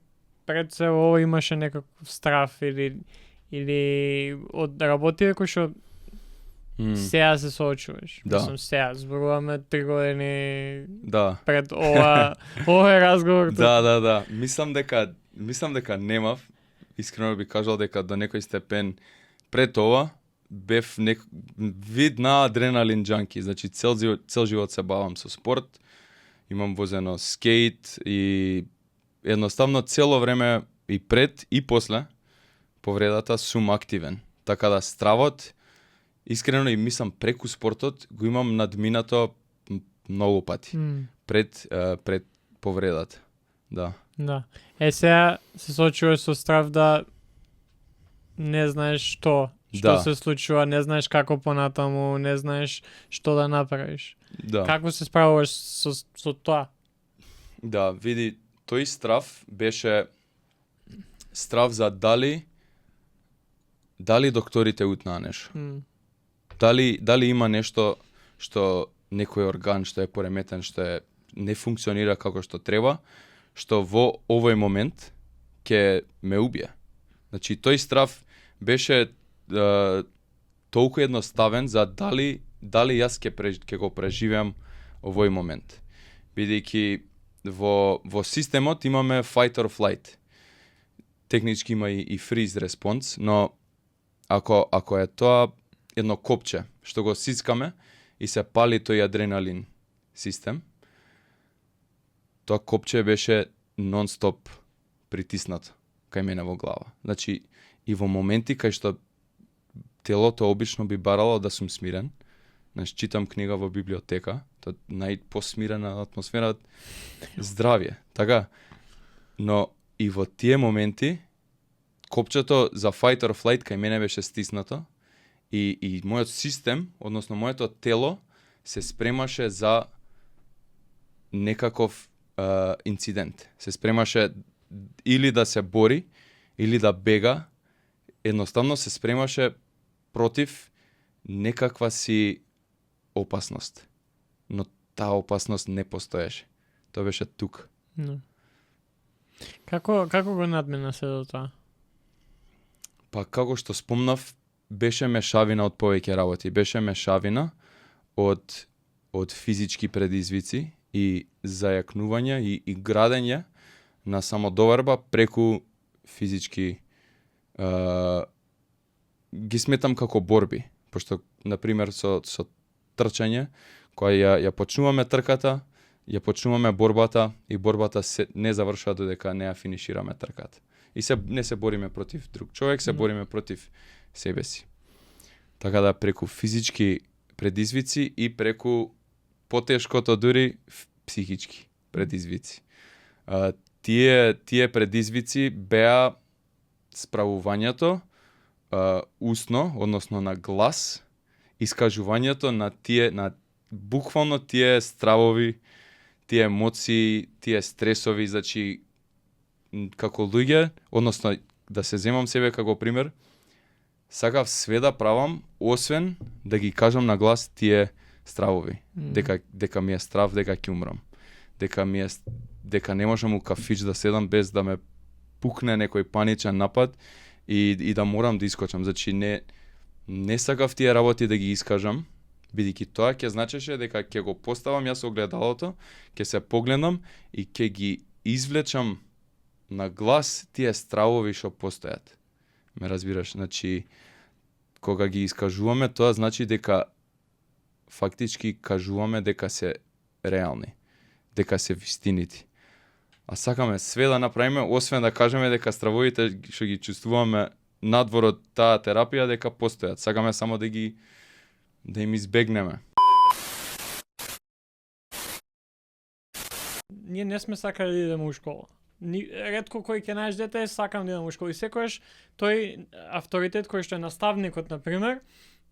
пред се ова имаше некаков страв или од работите кои што сега се соочуваш? Да. Мислам, сега зборуваме 3 години пред ова разговор. Да. Мислам дека немав. Искрено би кажал дека до некој степен пред ова бев вид на адреналин джанки. Значи цел живот се бавам со спорт. Имам возено скейт и едноставно цело време и пред и после повредата сум активен. Така да стравот, искрено и мислам преку спортот, го имам надминато многу пати. Пред повредата. Да. Да. Сега се соочуваш со страв да не знаеш што се случува, не знаеш како понатаму, не знаеш што да направиш. Да. Како се справуваш со тоа? Да, види, тој страв беше страв за дали докторите утнаа нешто. Дали има нешто што некој орган што е пореметен, што не функционира како што треба, што во овој момент ќе ме убие. Значи, тој страв беше толку едноставен за дали јас ќе го преживеам овој момент. Бидејќи во системот имаме fight or flight. Технички има и freeze response, но ако е тоа едно копче што го сискаме и се пали тој адреналин систем, тоа копче беше нон-стоп притиснато кај мене во глава. Значи, и во моменти кај што телото обично би барало да сум смирен, значи, читам книга во библиотека, тоа најпосмирена атмосфера, здравје, така? Но и во тие моменти, копчето за fight or flight кај мене беше стиснато и мојот систем, односно моето тело, се спремаше за некаков инцидент. Се спремаше или да се бори, или да бега, едноставно се спремаше против некаква си опасност. Но таа опасност не постоеше. Тоа беше тук. No. Како го надмина се до тоа? Па како што спомнав, беше мешавина од повеќе работи. Беше мешавина од физички предизвици и зајакнување и градење на самодоверба преку физички ги сметам како борби, пошто на пример со трчање, кога ја почнуваме трката, ја почнуваме борбата и борбата не завршува додека не ја финишираме трката. И не се бориме против друг човек, се бориме против себе си. Така да преку физички предизвици и преку потешкото дури психички предизвици. Тие предизвици беа справувањето усно, односно на глас, искажувањето на буквално тие стравови, тие емоции, тие стресови, значи како луѓе, односно да се земам себе како пример, сакав све да правам, освен да ги кажам на глас тие стравови. Дека ми е страв, дека ќе умрам. Дека не можам у кафич да седам без да ме пукне некој паничен напад и да морам да искочам. Значи не сакав тие работи да ги искажам, бидејќи тоа ќе значеше дека ќе го поставам јас огледалото, ќе се погледам и ќе ги извлечам на глас тие стравови што постојат. Ме разбираш? Значи, кога ги искажуваме, тоа значи дека фактички кажуваме дека се реални, дека се вистинити. А сакаме све да направиме, освен да кажеме дека стравовите што ги чувствуваме надвор од таа терапија дека постојат. Сакаме само да им избегнеме. Ние не сме сакали да идеме у школа. Ретко кој ќе најдеш дете сакам да идам у школа. И секојаш тој авторитет кој што е наставникот, например,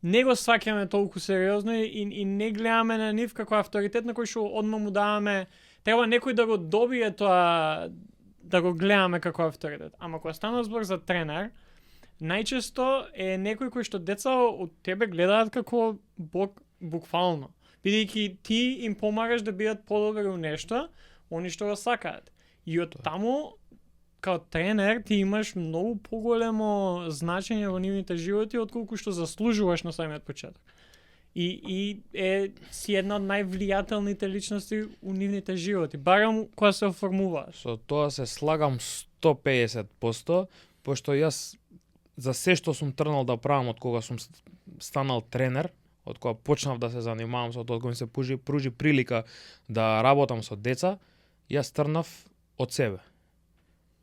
не го сваќаме толку сериозно и не гледаме на нив како авторитет на кој што одма му даваме. Треба некој да го добие тоа, да го гледаме како авторитет. Ама кога стана збор за тренер, најчесто е некој кој што деца од тебе гледаат како бог буквално. Бидејќи ти им помагаш да бидат подобри у нешто, они што го сакаат. И од таму, као тренер, ти имаш многу поголемо значење во нивните животи, отколку што заслужуваш на самиот почеток. И си една од највлијателните личности у нивните животи, барем кога се оформуваат. Со тоа се слагам 150%, пошто јас за се што сум тргнал да правам од кога сум станал тренер, од кога почнав да се занимавам со тоа, кога ми се пружи прилика да работам со деца, јас тргнав од себе.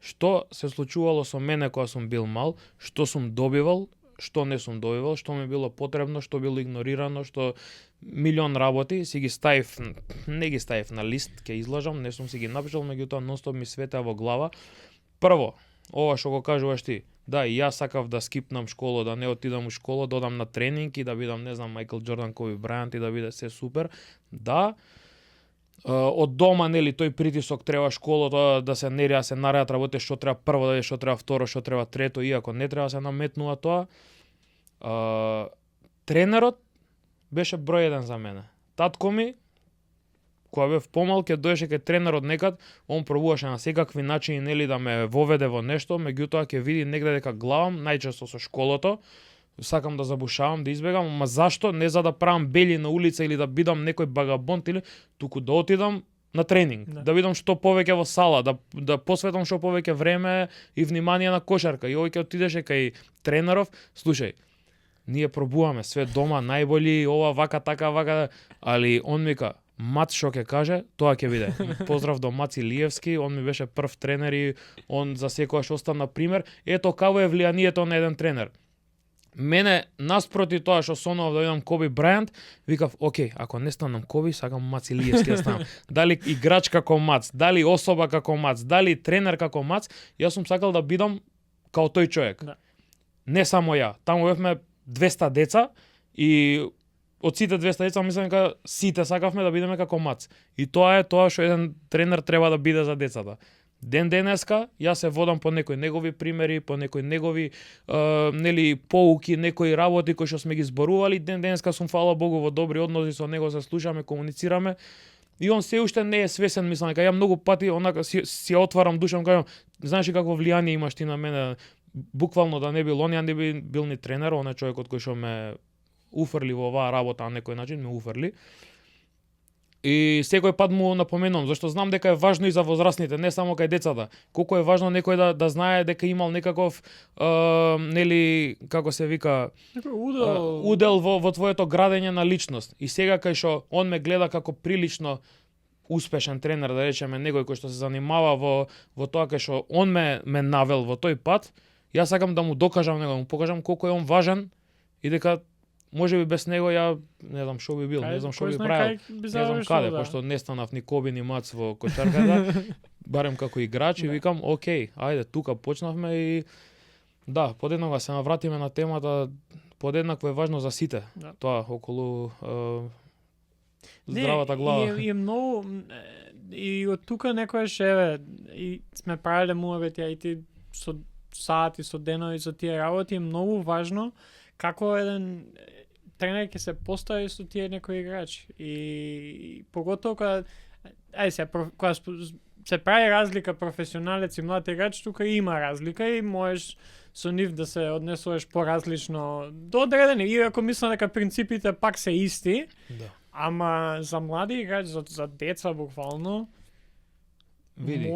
Што се случувало со мене кога сум бил мал, што сум добивал, што не сум добивал, што ми било потребно, што било игнорирано, што милион работи си ги ставив, не ги ставив на лист, ќе излажам, не сум си ги напишал, меѓутоа нонстоп ми светеа во глава. Прво, ова што го кажуваш ти, да, и јас сакав да скипнам школа, да не отидам у школа, да одам на тренинг и да бидам, не знам, Майкл Џордан, Коби Брајант и да биде се супер. Да, од дома, нели, тој притисок треба школата да се нерија, се наредат работи, што треба прво да е, што треба второ, што треба трето, иако не треба се наметнува тоа. Тренерот беше број 1 за мене. Татко ми, кога бев помал, ќе доеше кај тренерот некад, он пробуваше на секакви начини, нели, да ме воведе во нешто, меѓутоа ќе види негде дека главам, најчесто со школото, сакам да забушавам, да избегам, ама зашто? Не за да правам бели на улица или да бидам некој багабонт, или туку да отидам на тренинг, да бидам што повеќе во сала, да посветам што повеќе време и внимание на кошарка. И овој ќе отидеше кај тренеров, слушај, ние пробуваме све дома, најболи, ова, вака, така, али он ми ка, Мац што ќе каже, тоа ќе биде. Поздрав до Маци Лиевски, он ми беше прв тренер и он за секогаш остана пример. Ето како е влијанието на еден тренер. Мене, наспроти тоа што сонував да видам Коби Брајант, викав, окей, ако не станам Коби, сакам Маци Лиевски да станам. Дали играч како Мац, дали особа како Мац, дали тренер како Мац, јас сум сакал да бидам као тој човек. Да. Не само ја. Таму бевме 200 деца и од сите 200 деца мислам дека сите сакавме да бидеме како Мац. И тоа е тоа што еден тренер треба да биде за децата. Ден денеска јас се водам по некои негови примери, по некои негови нели поуки, некои работи кои што сме ги зборували. Ден денеска сум фала Богу во добри односи со него, се слушаме, комуницираме. И он се уште не е свесен, мислам дека ја многу пати онака си отварам душам, кажам, знаеш ли какво влијание имаш ти на мене? Буквално да не бил он, ја не би бил ни тренер, он е човекот кој што ме уфрли во оваа работа на некој начин, ме уфрли. И секој пат му напоменувам, зашто знам дека е важно и за возрастните, не само кај децата. Колку е важно некој да знае дека имал некаков нели како се вика удел во твоето градење на личност. И сега кај што он ме гледа како прилично успешен тренер, да речеме, некој кој што се занимава во тоа кај што он ме навел во тој пат, јас сакам да му докажам него, да му покажам колку е он важен и дека може би без него ја не знам што би бил, не знам што би правил, не знам каде, пошто не станав ни Коби ни Мац во кошарката, барем како играч и викам, окей, ајде, тука почнавме и да, подеднакво се навратиме на темата, подеднакво е важно за сите, тоа околу здравата глава. И многу и од тука некојаш еве и сме правеле муабети и ти со сати, со денови, со тие работи е многу важно како еден тренер ќе се постави со тие некои играчи. И поготово кога се прави разлика професионалец и млад играч, тука има разлика и можеш со нив да се однесуваш поразлично до одредени, иако мислам дека принципите пак се исти. Да. Ама за млади играчи, за деца буквално, види,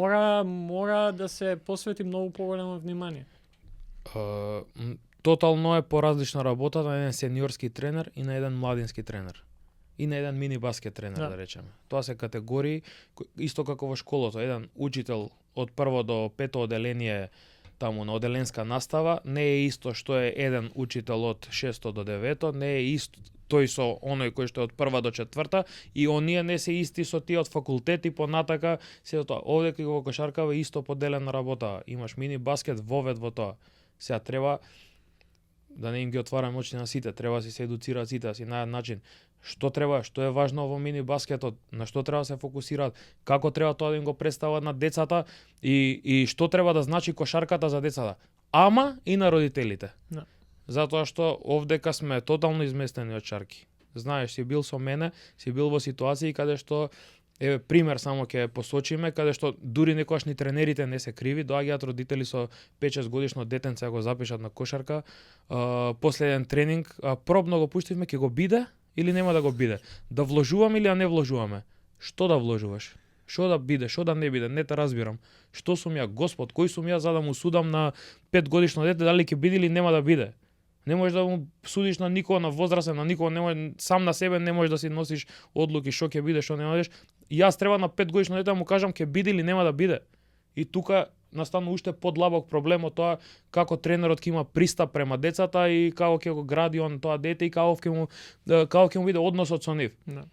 мора да се посвети многу поголемо внимание. Тотално е поразлична работа на еден сениорски тренер и на еден младински тренер. И на еден мини баскет тренер, да речеме. Тоа се категории, исто како во школото. Еден учител од прво до пето оделение таму на оделенска настава, не е исто што е еден учител од 6 до 9, не е исто тој со оној кој што е од прва до четврта и оние не се исти со тие од факултет и понатака се тоа. Овде кај во кошаркава исто поделена работа. Имаш мини баскет вовед во тоа. Сега треба да не им ги отвараме очи на сите, треба да се едуцираат сите, да си најдат начин. Што треба, што е важно во мини баскетот, на што треба да се фокусираат, како треба тоа да им го представат на децата и што треба да значи кошарката за децата. Ама и на родителите. Да. Затоа што овдека сме тотално изместени од чарки. Знаеш, си бил со мене, си бил во ситуации каде што еве пример само ќе посочиме, каде што дури некогаш ни тренерите не се криви, доаѓаат родители со 5-6 годишно детенце го запишат на кошарка, после еден тренинг, пробно го пуштивме, ќе го биде или нема да го биде? Да вложуваме или да не вложуваме? Што да вложуваш? Што да биде, што да не биде? Не те разбирам. Што сум ја, Господ, кој сум ја за да му судам на 5 годишно дете дали ќе биде или нема да биде? Не можеш да му судиш на никого, на возрастен, на никого, не може, сам на себе не можеш да си носиш одлуки што ќе биде, што не можеш. Јас треба на 5 годишно дете да му кажам ќе биде или нема да биде. И тука настана уште подлабок проблем од тоа како тренерот ќе има пристап према децата и како ќе го гради он тоа дете и како ќе му биде односот со нив. Да.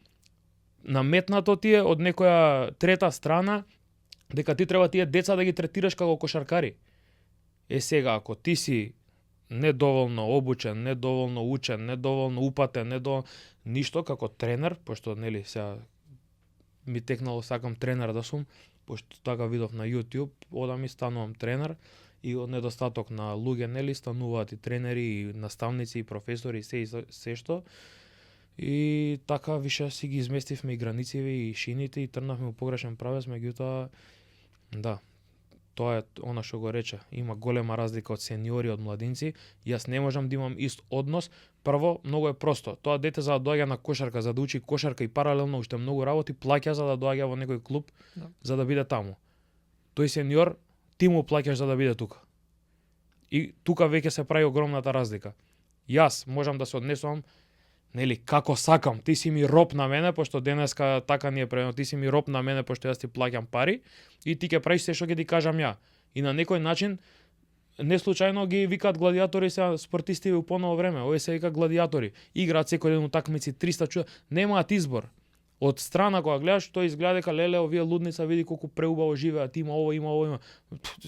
Наметнато ти е од некоја трета страна дека ти треба тие деца да ги третираш како кошаркари. Сега ако ти си недоволно обучен, недоволно учен, недоволно упатен, ништо како тренер, пошто нели сега ми текнало сакам тренер да сум, пошто така видов на YouTube, одам и станувам тренер и од недостаток на луѓе нели стануваат и тренери и наставници и професори и се што. И така више си ги изместивме и границите и шините и трнавме во погрешен правец, меѓутоа да. Тоа е она што го рече. Има голема разлика од сениори од младинци. Јас не можам да имам ист однос. Прво, многу е просто. Тоа дете за да доаѓа на кошарка, за да учи кошарка и паралелно уште многу работи, плаќа за да доаѓа во некој клуб, за да биде таму. Тој сениор, ти му плаќаш за да биде тука. И тука веќе се прави огромната разлика. Јас можам да се однесувам Нели, како сакам, ти си ми роб на мене, пошто денеска така ни е правено, ти си ми роб на мене, пошто јас ти плаќам пари, и ти ќе правиш се што ќе ти кажам ја. И на некој начин, не случајно ги викаат гладиатори се спортисти во поново време, овие се вика гладиатори. Играат секој ден утакмици 300 чуда, немаат избор. Од страна кога гледаш, тој изгледа дека леле овие лудница, види колку преубаво живеат, има ово, има ово, има.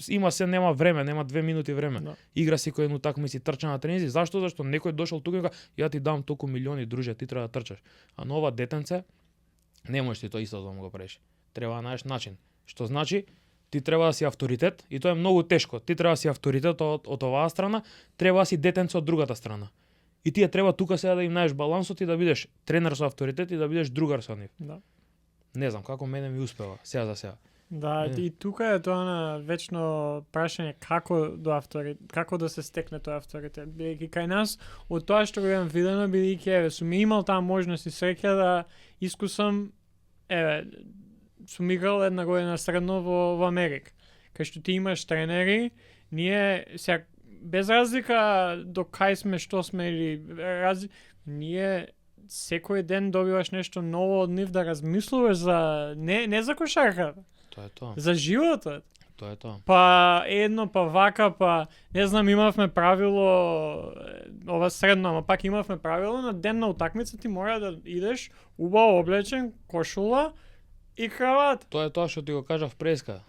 Има се, нема време, нема 2 минути време. Да. Игра секој ден утакмици, трча на тренинзи. Зашто? Зашто некој дошол тука и вика, ја ти дам толку милиони, друже, ти треба да трчаш. А на ова детенце не можеш ти тоа исто да му го правиш. Треба да најдеш начин. Што значи? Ти треба да си авторитет и тоа е многу тешко. Ти треба да си авторитет од оваа страна, треба да си детенце од другата страна. И тие треба тука сега да им најдеш балансот и да бидеш тренер со авторитет и да бидеш другар со нив. Да. Не знам како мене ми успева сега за сега. Да, и тука е тоа на вечно прашање како да се стекне тој авторитет. Бидејќи кај нас од тоа што го имам видено, бидејќи сум имал таа можност и среќа да искусам, сум играл една година средно во Америка. Кај што ти имаш тренери, ние сега без разлика до кај сме, што сме или ние секој ден добиваш нешто ново од нив да размислуваш за не за кошарката. Тоа е тоа. За животот. Тоа е тоа. Па едно, па вака, па не знам, имавме правило ова средно, ама пак имавме правило на ден на утакмица ти мора да идеш убаво облечен, кошула и крават. Тоа е тоа што ти го кажав преска.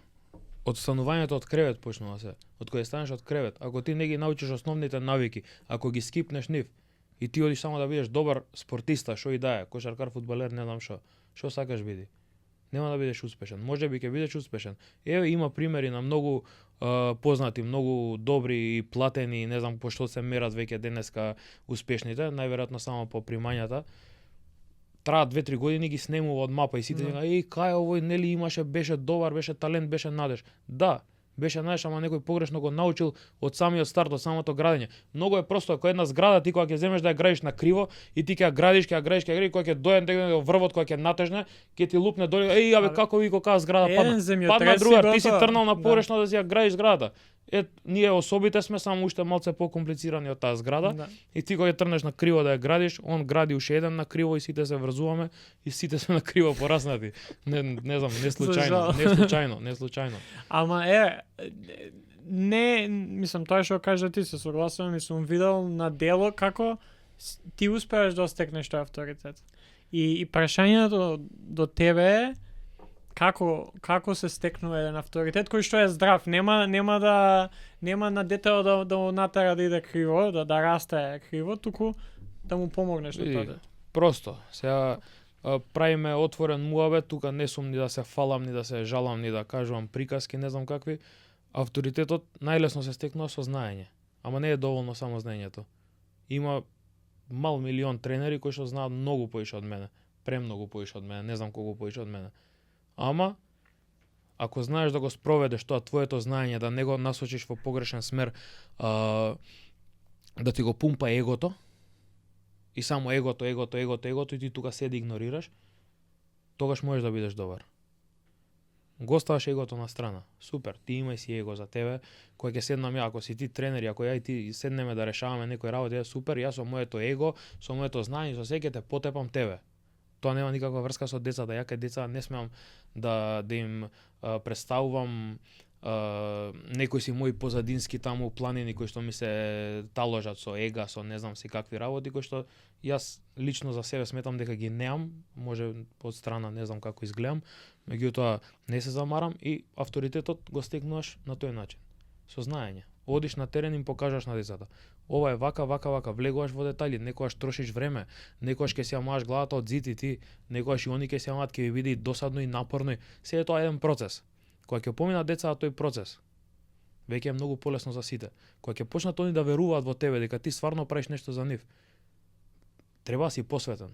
Од станувањето од кревет почнува се. Од кога станеш од кревет, ако ти не ги научиш основните навики, ако ги скипнеш нив и ти одиш само да бидеш добар спортиста, што и да е, кошаркар, фудбалер, не знам што сакаш биди. Нема да бидеш успешен. Може би ќе бидеш успешен. Еве има примери на многу познати, многу добри и платени, не знам по што се мерат веќе денеска успешните, најверојатно само по примањата. Траат 2-3 години ги снемува од мапа и сите кај овој нели имаше, беше добар, беше талент, беше надеж. Да, беше надеж, ама некој погрешно го научил од самиот старт, од самото градење. Многу е просто, ако една зграда ти кога ќе земеш да ја градиш на криво и ти ќе ја градиш, кога ќе дојде врвот, кога ќе натежне, ќе ти лупне доле, абе како ви која зграда падна другар, ти си трнал на погрешно да си ја градиш зградата. Ние особите сме само уште малце покомплицирани од таа зграда и ти кога ќе трнеш на криво да ја градиш, он гради уште еден на криво и сите се врзуваме и сите сме на криво пораснати. Не знам, не случајно. Ама не, мислам, тоа што кажа ти, се согласувам и сум видел на дело како ти успеаш да стекнеш тој авторитет. И прашањето до тебе е како се стекнува еден авторитет кој што е здрав, нема на детето да му натера да иде криво, да расте криво, туку да му помогнеш на тоа. Просто, сега правиме отворен муабет, тука не сум ни да се фалам, ни да се жалам, ни да кажувам приказки, не знам какви. Авторитетот најлесно се стекнува со знаење, ама не е доволно само знаењето. Има мал милион тренери кои што знаат многу поише од мене, премногу поише од мене, не знам колку поише од мене. Ама, ако знаеш да го спроведеш тоа твоето знаење, да не го насочиш во погрешен смер, да ти го пумпа егото, и само егото, и ти тука седи игнорираш, тогаш можеш да бидеш добар. Го ставаш егото на страна. Супер, ти имај си его за тебе, кој ќе седнам ја, ако си ти тренер, ако ја и ти седнеме да решаваме некој работи, супер, јас со моето его, со моето знаење, со секите потепам тебе. Тоа нема никаква врска со децата. Ја кај деца не смеам да им представувам некои си мои позадински таму планини кои што ми се таложат со ега, со не знам си какви работи, кои што јас лично за себе сметам дека ги неам, може од страна не знам како изгледам, меѓутоа не се замарам и авторитетот го стекнуваш на тој начин, со знаење. Одиш на терен и им покажаш на децата. Ова е вака, влегуваш во детали, некогаш трошиш време, некогаш ќе си ја мажеш главата од зид и ти, некогаш и они ќе си ја маат, ќе ви биде и досадно и напорно. Се е тоа еден процес. Кога ќе поминат децата тој процес, веќе е многу полесно за сите. Кога ќе почнат они да веруваат во тебе дека ти стварно правиш нешто за нив, треба да си посветен.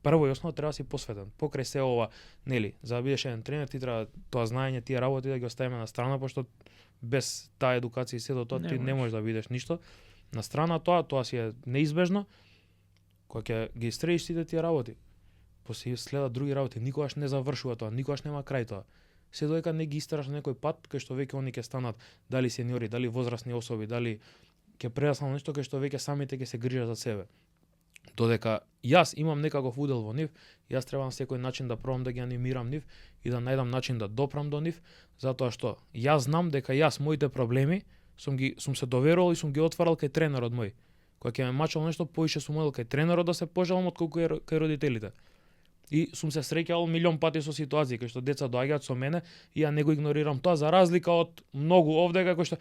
Прво и основно треба да си посветен. Покрај се ова, нели, за да бидеш еден тренер, ти треба тоа знаење, тие работи да ги оставиме на страна, пошто без таа едукација и сето тоа ти не можеш да бидеш ништо. На страна тоа си е неизбежно. Кога ќе ги истреиш сите тие работи, после следат други работи, никогаш не завршува тоа, никогаш нема крај тоа. Се додека не ги истераш на некој пат кај што веќе они ќе станат дали сениори, дали возрастни особи, дали ќе прераснат нешто кај што веќе самите ќе се грижат за себе. Додека јас имам некаков удел во нив, јас треба на секој начин да пробам да ги анимирам нив и да најдам начин да допрам до нив, затоа што јас знам дека јас моите проблеми сум се доверувал и сум ги отварал кај тренерот мој. Кога ќе ме мачало нешто, поише сум одел кај тренерот да се пожалам отколку кај родителите. И сум се среќавал милион пати со ситуации кај што деца доаѓаат со мене и ја не го игнорирам тоа, за разлика од многу овде кај што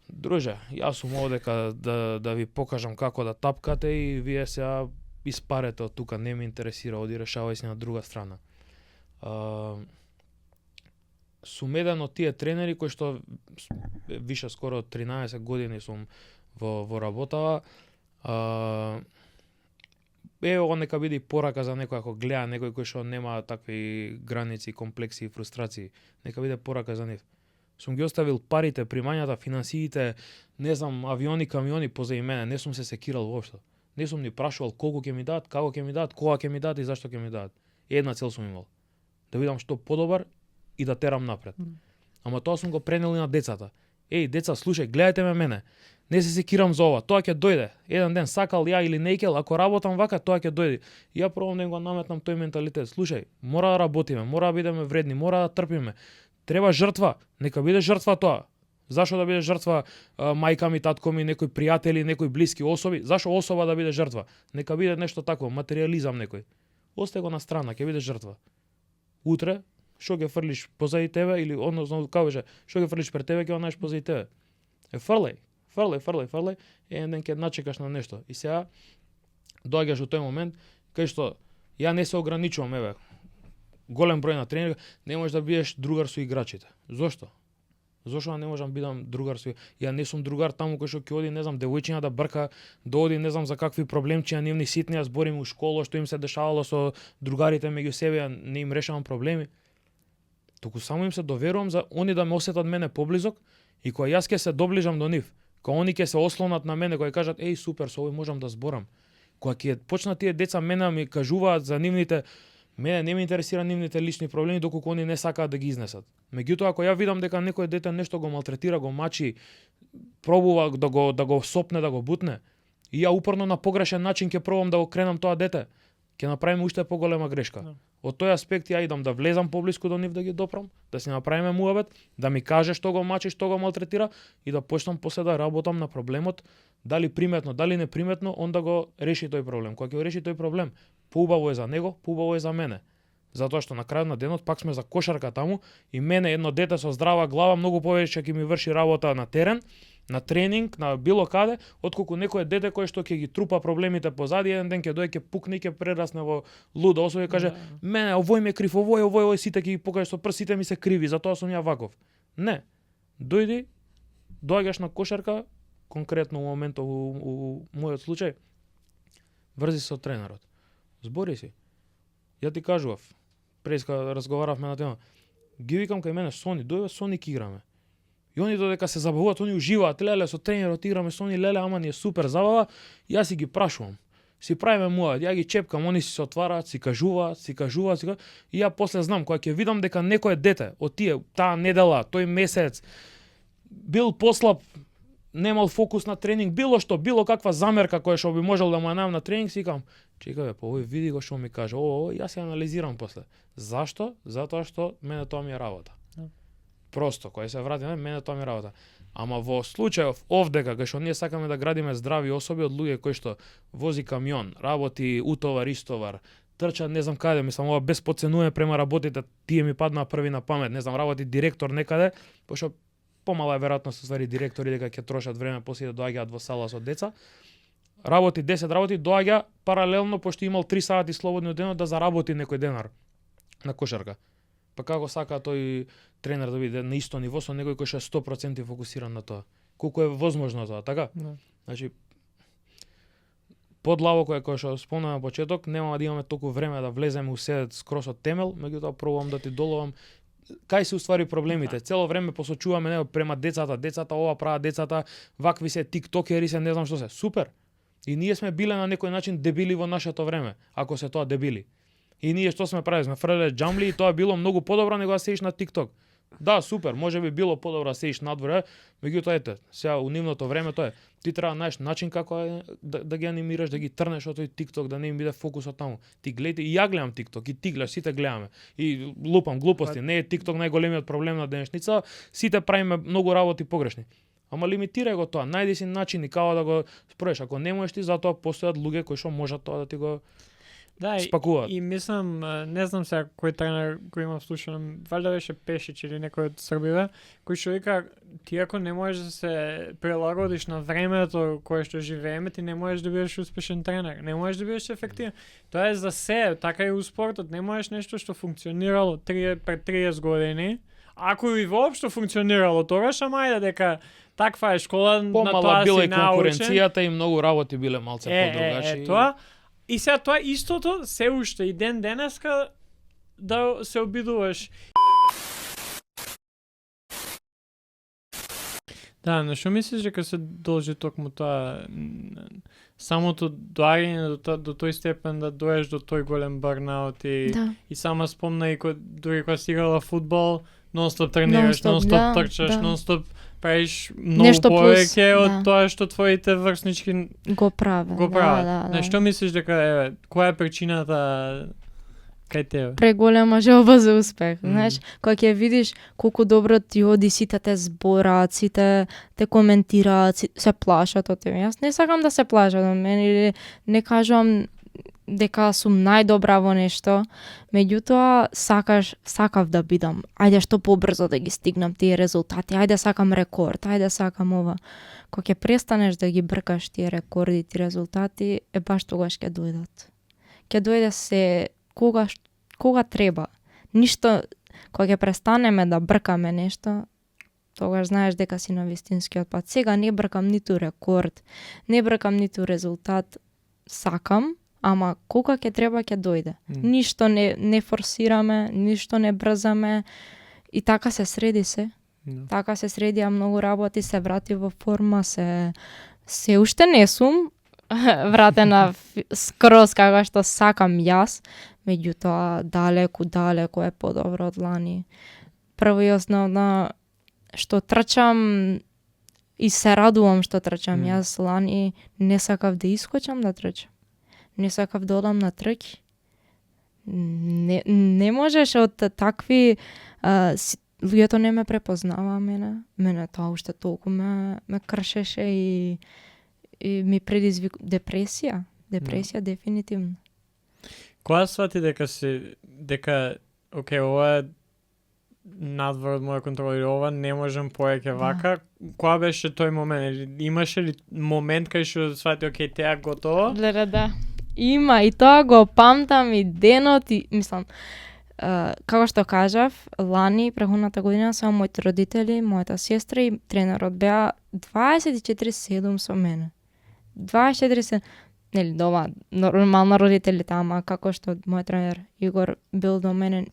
друже, јас сум овде да ви покажам како да тапкате и вие сега испарете од тука, не ме интересира, оди решавај се на друга страна. Сум еден од тие тренери кои што више скоро 13 години сум во работава. Ево нека биде порака за некој ако гледа некој кој што нема такви граници, комплекси и фрустрации. Нека биде порака за нив. Сум ги оставил парите, примањата, финансиите, не знам, авиони, камиони позади мене, не сум се секирал воопшто. Не сум ни прашувал колку ќе ми дадат, како ќе ми дадат, кога ќе ми дадат и зашто ќе ми дадат. Една цел сум имал. Да видам што подобар и да терам напред. Ама тоа сум го пренел и на децата. Еј, деца, слушај, гледајте мене. Не се секирам за ова, тоа ќе дојде. Еден ден сакал ја или нејкел, ако работам вака, тоа ќе дојде. И ја пробам да го наметнам тој менталитет. Слушај, мора да работиме, мора да бидеме вредни, мора да трпиме. Треба жртва, нека биде жртва тоа. Зашо да биде жртва мајка ми, татко ми, некои пријатели, некои блиски особи? Зашо особа да биде жртва? Нека биде нешто такво, материјализам некој. Остај го на страна, ќе биде жртва. Утре што ќе фрлиш позади тебе или односно каже, што ќе фрлиш пред тебе, ќе го најдеш позади тебе. Фрлај. Еден ден ќе начекаш на нешто. И сега доаѓаш во тој момент кај што ја не се ограничувам, еве. Голем број на тренери, не можеш да бидеш другар со играчите. Зошто? Зошто не можам бидам другар со? Ја не сум другар таму кој што ќе оди, не знам, девојчиња да брка, да оди, не знам за какви проблемчиња нивни ситни, зборим у школа што им се дешавало со другарите меѓу себе, ја не им решавам проблеми. Туку само им се доверувам за они да ме осетат мене поблизок и кога јас ќе се доближам до нив, кога они ќе се ослонат на мене, кога кажат еј супер, со овој можам да зборам. Кога ќе почнат тие деца мене ми кажуваат за нивните, мене не ме интересира нивните лични проблеми доколку они не сакаат да ги изнесат. Меѓутоа ако ја видам дека некој дете нешто го малтретира, го мачи, пробува да го сопне, да го бутне, и ја упорно на погрешен начин ќе пробам да го кренам тоа дете, ќе направиме уште поголема грешка. No. Од тој аспект ја идам да влезам поблиску до нив да ги допрам, да си направиме муабет, да ми каже што го мачи, што го малтретира и да почнам после да работам на проблемот, дали приметно, дали неприметно, он да го реши тој проблем. Кога ќе го реши тој проблем, поубаво е за него, поубаво е за мене. Затоа што на крајот на денот пак сме за кошарка таму и мене едно дете со здрава глава многу повеќе ќе ми врши работа на терен, на тренинг, на било каде, отколку некој дете кој што ќе ги трупа проблемите позади, еден ден ќе дојде, ќе пукне, ќе прерасне во луда особа и каже: "Мене овој ми е крив, овој сите ќе ги покажеш со прстите ми се криви, затоа сум ја ваков." Не. Доаѓаш на кошарка, конкретно во моментот у мојот случај, врзи со тренерот. Збори си. Ја ти кажував, преска разговаравме на тема. Ги викам кај мене Сони, дојде Сони ќе играме. И они додека се забавуваат, они уживаат, леле со тренерот играме Сони, леле, ама ни е супер забава, јас си ги прашувам. Си правиме муавет, ја ги чепкам, они си се отвараат, си кажуваат, и ја после знам кога ќе видам дека некое дете од тие таа недела, тој месец бил послаб, немал фокус на тренинг, било што, било каква замерка која што би можел да му најам на тренинг, си викам, чекај бе, овој види го што ми каже, јас ја анализирам после. Зашто? Затоа што мене тоа ми е работа. Просто, кога се вратиме, мене тоа ми е работа. Ама во случајов овдека, кај што ние сакаме да градиме здрави особи од луѓе кои што вози камион, работи утовар, истовар, трча не знам каде, мислам ова без подценување према работите, тие ми паднаа први на памет, не знам, работи директор некаде, пошто помала е веројатност ствари директори дека ќе трошат време после да доаѓаат во сала со деца. Работи 10 работи, доаѓа паралелно пошто имал 3 сати слободни од денот да заработи некој денар на кошарка. Па како сака тој тренер да биде на исто ниво со некој кој што е 100% фокусиран на тоа? Колку е возможно тоа, така? No. Значи, подлаво кој што спомнав на почеток, нема да имаме толку време да влеземе у се скрос од темел, меѓутоа пробувам да ти доловам кај се уствари проблемите. Цело време посочуваме него према децата ова прават децата, вакви се тиктокери се, не знам што се. Супер. И ние сме биле на некој начин дебили во нашето време, ако се тоа дебили. И ние што сме правили? Сме фрлеле џамли и тоа било многу подобро него да седиш на TikTok. Да, супер, можеби било подобро да седиш надвор, меѓутоа ете, сега у нивното време тоа е. Ти треба да најдеш начин како да ги анимираш, да ги трнеш од тој TikTok, да не им биде фокусот таму. Ти гледај, и ја гледам TikTok, и ти гледаш, сите гледаме. И лупам глупости, не е TikTok најголемиот проблем на денешница, сите правиме многу работи погрешни. Ама лимитирај го тоа, најди си начини како да го спроведеш. Ако не можеш ти, затоа постојат луѓе кои што можат тоа да ти го спакуваат. И мислам, не знам сега кој тренер кој имам слушан, валјда беше Пешич или некој од Србија, кој што вика, ти ако не можеш да се прилагодиш на времето кое што живееме, ти не можеш да бидеш успешен тренер, не можеш да бидеш ефективен. Тоа е за се, така и у спортот, не можеш нешто што функционирало пред 30 години, ако и воопшто функционирало тогаш, ама ајде дека таква е школа, на тоа Помала била си и научен. конкуренцијата и многу работи биле малце подругачи. Тоа. И сега тоа истото се уште и ден денеска да се обидуваш. Да, на што мислиш дека се должи токму тоа самото доаѓање до тој степен да доеш до тој голем барнаут и сама спомна и дури кога си играла фудбал, нонстоп тренираш, нонстоп трчаш, нонстоп правиш многу повеќе од тоа што твоите врснички го прават. Да. На што мислиш дека која е причината кај тебе? Преголема желба за успех. Знаеш, кога ќе видиш колку добро ти оди, сите те збораат, сите те коментираат, се плашат од тебе. Јас не сакам да се плашат од мене или не кажувам дека сум најдобра во нешто, меѓутоа сакав да бидам. Ајде што побрзо да ги стигнам тие резултати, ајде сакам рекорд, ајде сакам ова. Кога ќе престанеш да ги бркаш тие рекорди, тие резултати, баш тогаш ќе дојдат. Ќе дојде се кога треба. Ништо, кога ќе престанеме да бркаме нешто, тогаш знаеш дека си на вистинскиот пат. Сега не бркам ниту рекорд, не бркам ниту резултат, сакам, ама кога ќе треба ќе дојде. Ништо не форсираме, ништо не брзаме и така се среди се. Така се среди, а многу работи се врати во форма, се уште не сум вратена скроз како што сакам јас, меѓутоа далеку е подобро од лани. Прво и основно што трчам и се радувам што трчам. Јас лани не сакав да искочам да трчам. Не сакав да одам на трки. Не можеш од такви луѓето не ме препознава мене. Мене тоа уште толку ме кршеше и ми предизвик депресија. Депресија дефинитивно. Кога свати дека окей, ова е надвор од моја контрола или ова не можам повеќе вака, кога беше тој момент? Имаше ли момент кај што свати окей, теа готово? Да. Има и тоа го памтам и денот и мислам како што кажав, лани претходната година само моите родители, мојата сестра и тренерот беа 24/7 со мене. 24/7, нели дома нормално родителите, ама како што мој тренер Игор бил до мене.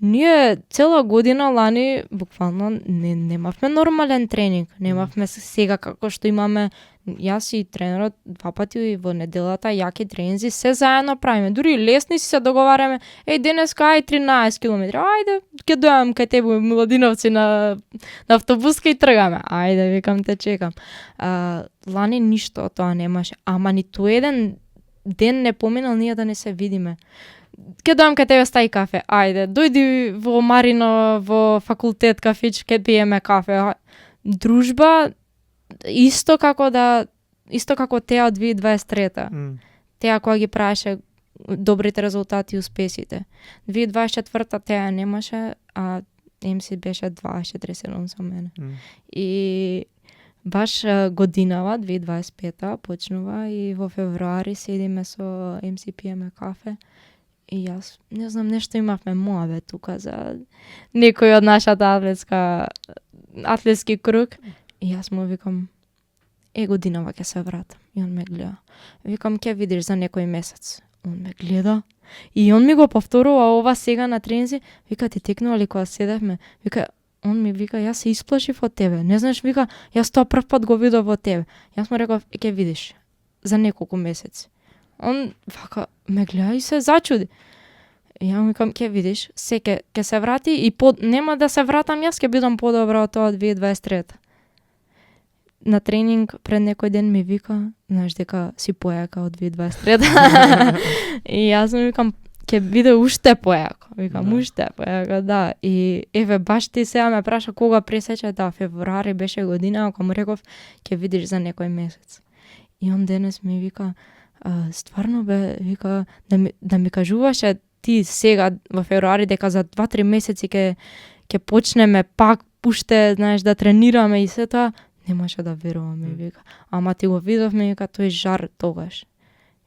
Ние цела година лани буквално немавме нормален тренинг, немавме сега како што имаме јас и тренерот 2 пати во неделата, јаки тренинзи, се заедно правиме. Дури лесни си се договараме, денеска ај 13 километри, ајде, ќе дојам кај тебе Младиновци на автобуска и тргаме. Ајде, викам те чекам. Лани ништо од тоа немаше, ама ниту еден ден не поминал ние да не се видиме. Ќе дојам кај тебе стај кафе, ајде, дојди во Марино, во факултет кафич, ќе пиеме кафе. Дружба исто како теа од 2023-та. Теа која ги правеше добрите резултати и успесите. 2024-та теа немаше, а MC беше 24/7 со мене. И баш годинава, 2025-та, почнува и во февруари седиме со MC пиеме кафе. И јас, не знам, нешто имавме моаве тука за некој од нашата атлетски круг. И јас му викам, годинава ќе се вратам. И он ме гледа. Викам, ќе видиш за некој месец. Он ме гледа. И он ми го повторува ова сега на тренинзи. Вика, ти текнува ли кога седевме? Вика, он ми вика, јас се исплашив од тебе. Не знаеш, вика, јас тоа прв пат го видов од тебе. Јас му реков, ќе видиш за неколку месеци. Он вака ме гледа и се зачуди. И ја му викам, ќе видиш, ќе се врати и нема да се вратам јас, ќе бидам подобра од тоа 2023. На тренинг пред некој ден ми вика, знаеш дека си појака од 2023. И јас му викам, ќе биде уште појако. Викам, уште појако, да. И еве, баш ти сега ме праша кога пресече, да, февруари беше година, ако му реков, ќе видиш за некој месец. И он денес ми вика, стварно бе, вика, да ми кажуваше ти сега во февруари дека за 2-3 месеци ќе почнеме пак уште, знаеш, да тренираме и се тоа, немаше да веруваме, вика. Ама ти го видовме, вика, тој жар тогаш.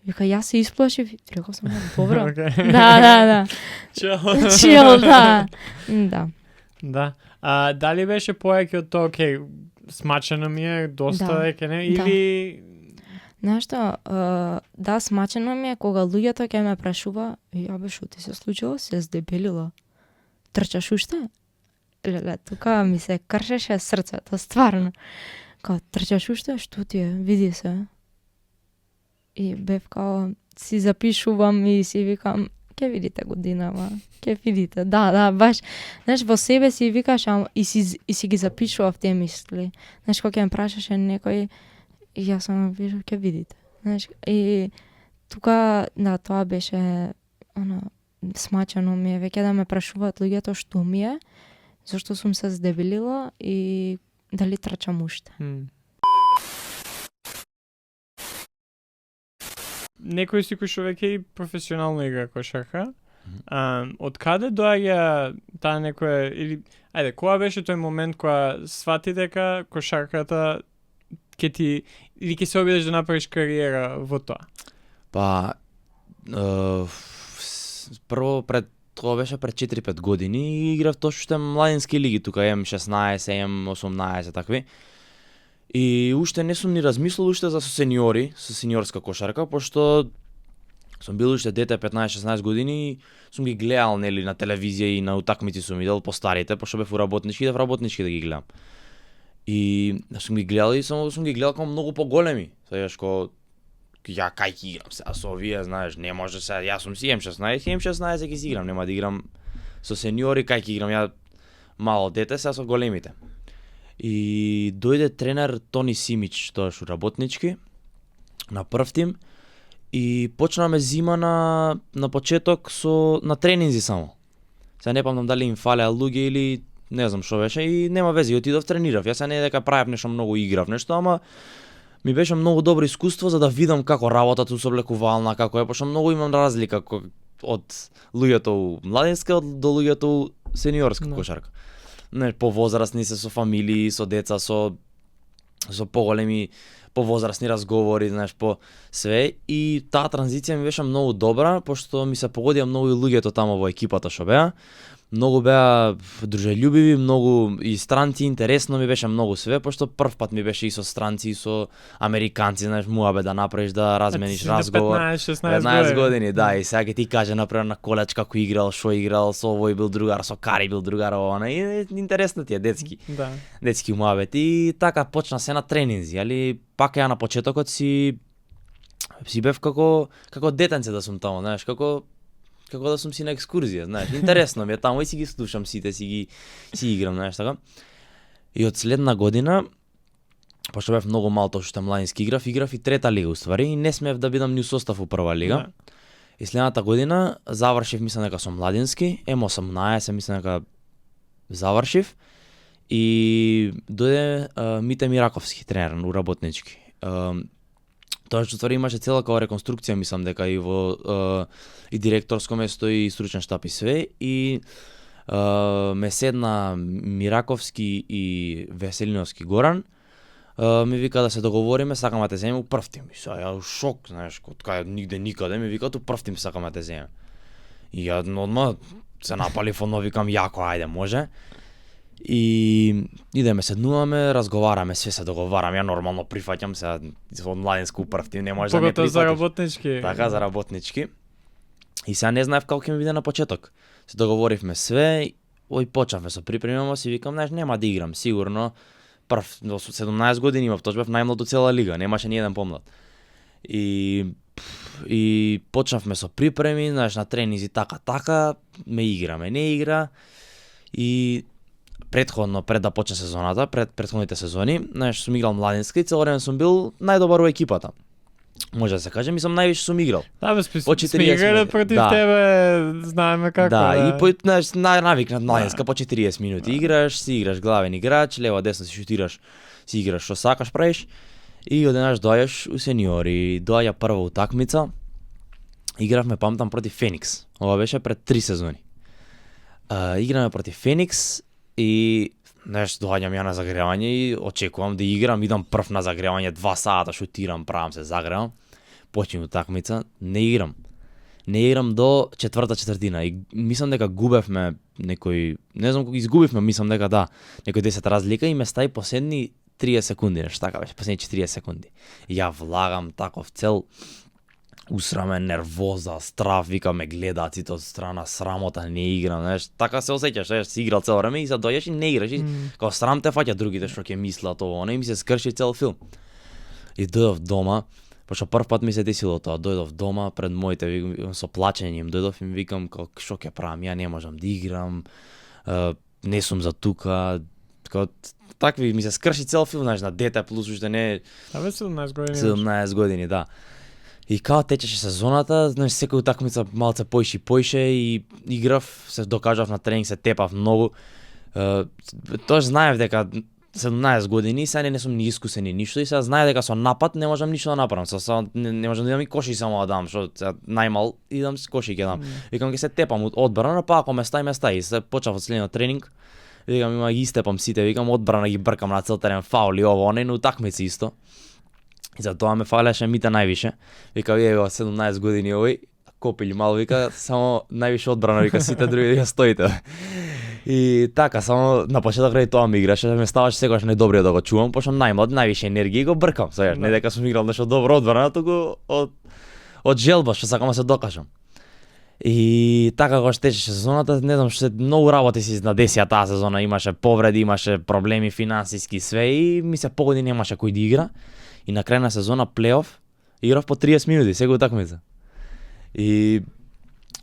Вика, јас се исплашив, реков сам, добро. Да. Чил, да. Да. Дали беше поеќе од тоа, окей, смачено ми е, доста веќе не, или... Знаеш што, да, смачено ми е кога луѓето ќе ме прашува, ја бе, шо ти се случило, се здебелила, трчаш уште? Леле, тука ми се кршеше срцето, стварно. Као, трчаш уште, што ти е, види се. И бев као, си запишувам и си викам, ќе видите годинава, ќе видите, да, баш, знаеш, во себе си викаш, и си ги запишував те мисли. Знаеш, кога ќе ме прашаше некој, и јас сам вижу, ќе видите. Знаеш, и тука, да, тоа беше, смачено ми е, веќе да ме прашуваат луѓето што ми е, зашто сум се здебелила и дали трчам уште. Некој си кој што веќе и професионално игра кошарка, од каде доаѓа таа некоја, или, ајде, која беше тој момент кога свати дека кошарката ќе ти, или ќе се обидеш да направиш кариера во тоа? Па, прво тоа беше пред 4-5 години и играв точно уште младински лиги, тука М16, М18, такви. И уште не сум ни размислил уште за сениори, со сениорска кошарка, пошто сум бил уште дете 15-16 години и сум ги гледал нели на телевизија и на утакмици сум идел по старите, пошто бев у работнички, идев работнички да ги гледам. И сум ги гледал и сум ги гледал како многу поголеми. Сеаш ко ја кај ќе играм сега со овие, знаеш, не може сега, јас сум си М16 ќе си играм, нема да играм со сениори, кај ќе играм ја мало дете, сега со големите. И дојде тренер Тони Симич, тоаш у работнички, на прв тим, и почна ме зима на почеток на тренинзи само. Сега не памтам дали им фалеа луѓе или не знам што беше и нема вези, отидов тренирав. Јас не дека правев нешто многу играв нешто, ама ми беше многу добро искуство за да видам како работат со облекувална, како е, пошто многу имам разлика од луѓето у младинска до луѓето у сениорска кошарка. Не, повозрастни се со фамилии, со деца, со поголеми, повозрастни разговори, знаеш, по све, и таа транзиција ми беше многу добра, пошто ми се погодија многу и луѓето тамо во екипата што беа. Многу беа дружелюбиви, многу и странци, интересно ми беше многу све, пошто прв пат ми беше и со странци, и со американци, знаеш, муабе да направиш, да размениш разговор. 15 години, да, и сега ќе ти каже, например, на колеч како играл, шо играл, со овој бил другар, со Кари бил другар, и интересно ти е, детски. Да. Детски муабет. И така почна се на тренинзи, али пак ја на почетокот си бев како детенце да сум тамо, знаеш, како да сум си на екскурзија, знаеш, интересно ми е тамо и си ги слушам сите, си играм, знаеш, така. И од следна година, пошто бев многу мал, тоа што младински играв и трета лига уствари и не смев да бидам ни у состав у прва лига. И следната година завршив, мислам дека со младински, М18, мислам дека завршив и дојде Мите Мираковски, тренер у работнички. Тоа што ствари имаше цела као реконструкција, мислам дека и во и директорско место и стручен штаб и све, и ме седна Мираковски и Веселиновски Горан, ми вика да се договориме, сакам да те земе у прв тим. И сега ја шок, знаеш, од кај нигде никаде, ми вика у прв тим сакам да те земе. И ја одма се напалив, викам јако, ајде, може. И идеме, седнуваме, разговараме, све се договараме, ја нормално прифаќам се од младинско прв тим, не може да не прифатиш. За работнички. Така, за работнички. И сега не знаев како ќе ми биде на почеток. Се договоривме све, почнавме со припремамо, си викам, знаеш, нема да играм, сигурно. Прв, со 17 години имав, тоа бев најмлад од цела лига, немаше ни еден помлад. И и почнавме со припреми, знаеш, на тренинзи така, ме не игра и предходно, пред да почне сезоната, пред претходните сезони, знаеш, сум играл младинска и цело време сум бил најдобар во екипата. Може да се каже, мислам највише сум играл. Да, бе, По 40 сме играли минути. против Да. тебе, знаеме како. Да, и знаеш, навикнат младинска по 40 минути играш, си играш главен играч, лево десно си шутираш, си играш што сакаш правиш. И одеднаш доаѓаш у сениори, доаѓа прва утакмица. Игравме, памтам, против Феникс. Ова беше пред 3 сезони. Играме против Феникс и знаеш, доаѓам ја на загревање и очекувам да играм, идам прв на загревање, 2 сата шутирам, правам се, загревам. Почнем утакмица, не играм. Не играм до четврта четвртина и мислам дека губевме некој, не знам кога изгубивме, мислам дека да, некој 10 разлика и ме стави последни 30 секунди, нешто така беше, последни 40 секунди. И ја влагам таков цел, усраме, нервоза, страф, вика ме гледаат сите од страна, срамота, не играм, знаеш, така се осеќаш, знаеш, си играл цело време и сега дојдеш и не играш, и као срам те фаќа другите што ќе мислат ово, и ми се скрши цел филм. И дојдов дома, пошто прв пат ми се десило тоа, дојдов дома пред моите, со плачење им дојдов и им викам како што ќе правам, ја не можам да играм, не сум за тука, како такви ми се скрши цел филм, знаеш, на дете плюс уште не Абе 17 години. 17 години, да. И као течеше сезоната, знаеш, секој утакмица малце поише и играв, се докажав на тренинг, се тепав многу. Тоа знаев дека 17 години, сега не сум ни искусен ни ништо и сега знаев дека со напад не можам ништо да направам. Не можам да идам и коши само да дам, што најмал идам с коши ќе дам. Викам ќе се тепам од одбрана, па ако ме стаи. И се почнав од следниот тренинг. Викам има ги истепам сите, викам одбрана ги бркам на цел терен, фаули ово, на утакмици исто. И за тоа ме фалеше мите највише. Вика, вие 17 години овој, копили мал, вика, само највише одбрана, вика, сите други вика стоите. И така, само на почеток ради тоа ми играше, ме ставаше секогаш најдобриот да го чувам, пошто најмлад, највише енергија и го бркам. Сега, не дека сум играл нешто добро одбрана, туку од желба што сакам да се докажам. И така кога течеше сезоната, не знам, што многу работи си надесија таа сезона, имаше повреди, имаше проблеми финансиски све и ми се погоди немаше кој да игра. И на крај на сезона плейоф играв по 30 минути секоја утакмица. И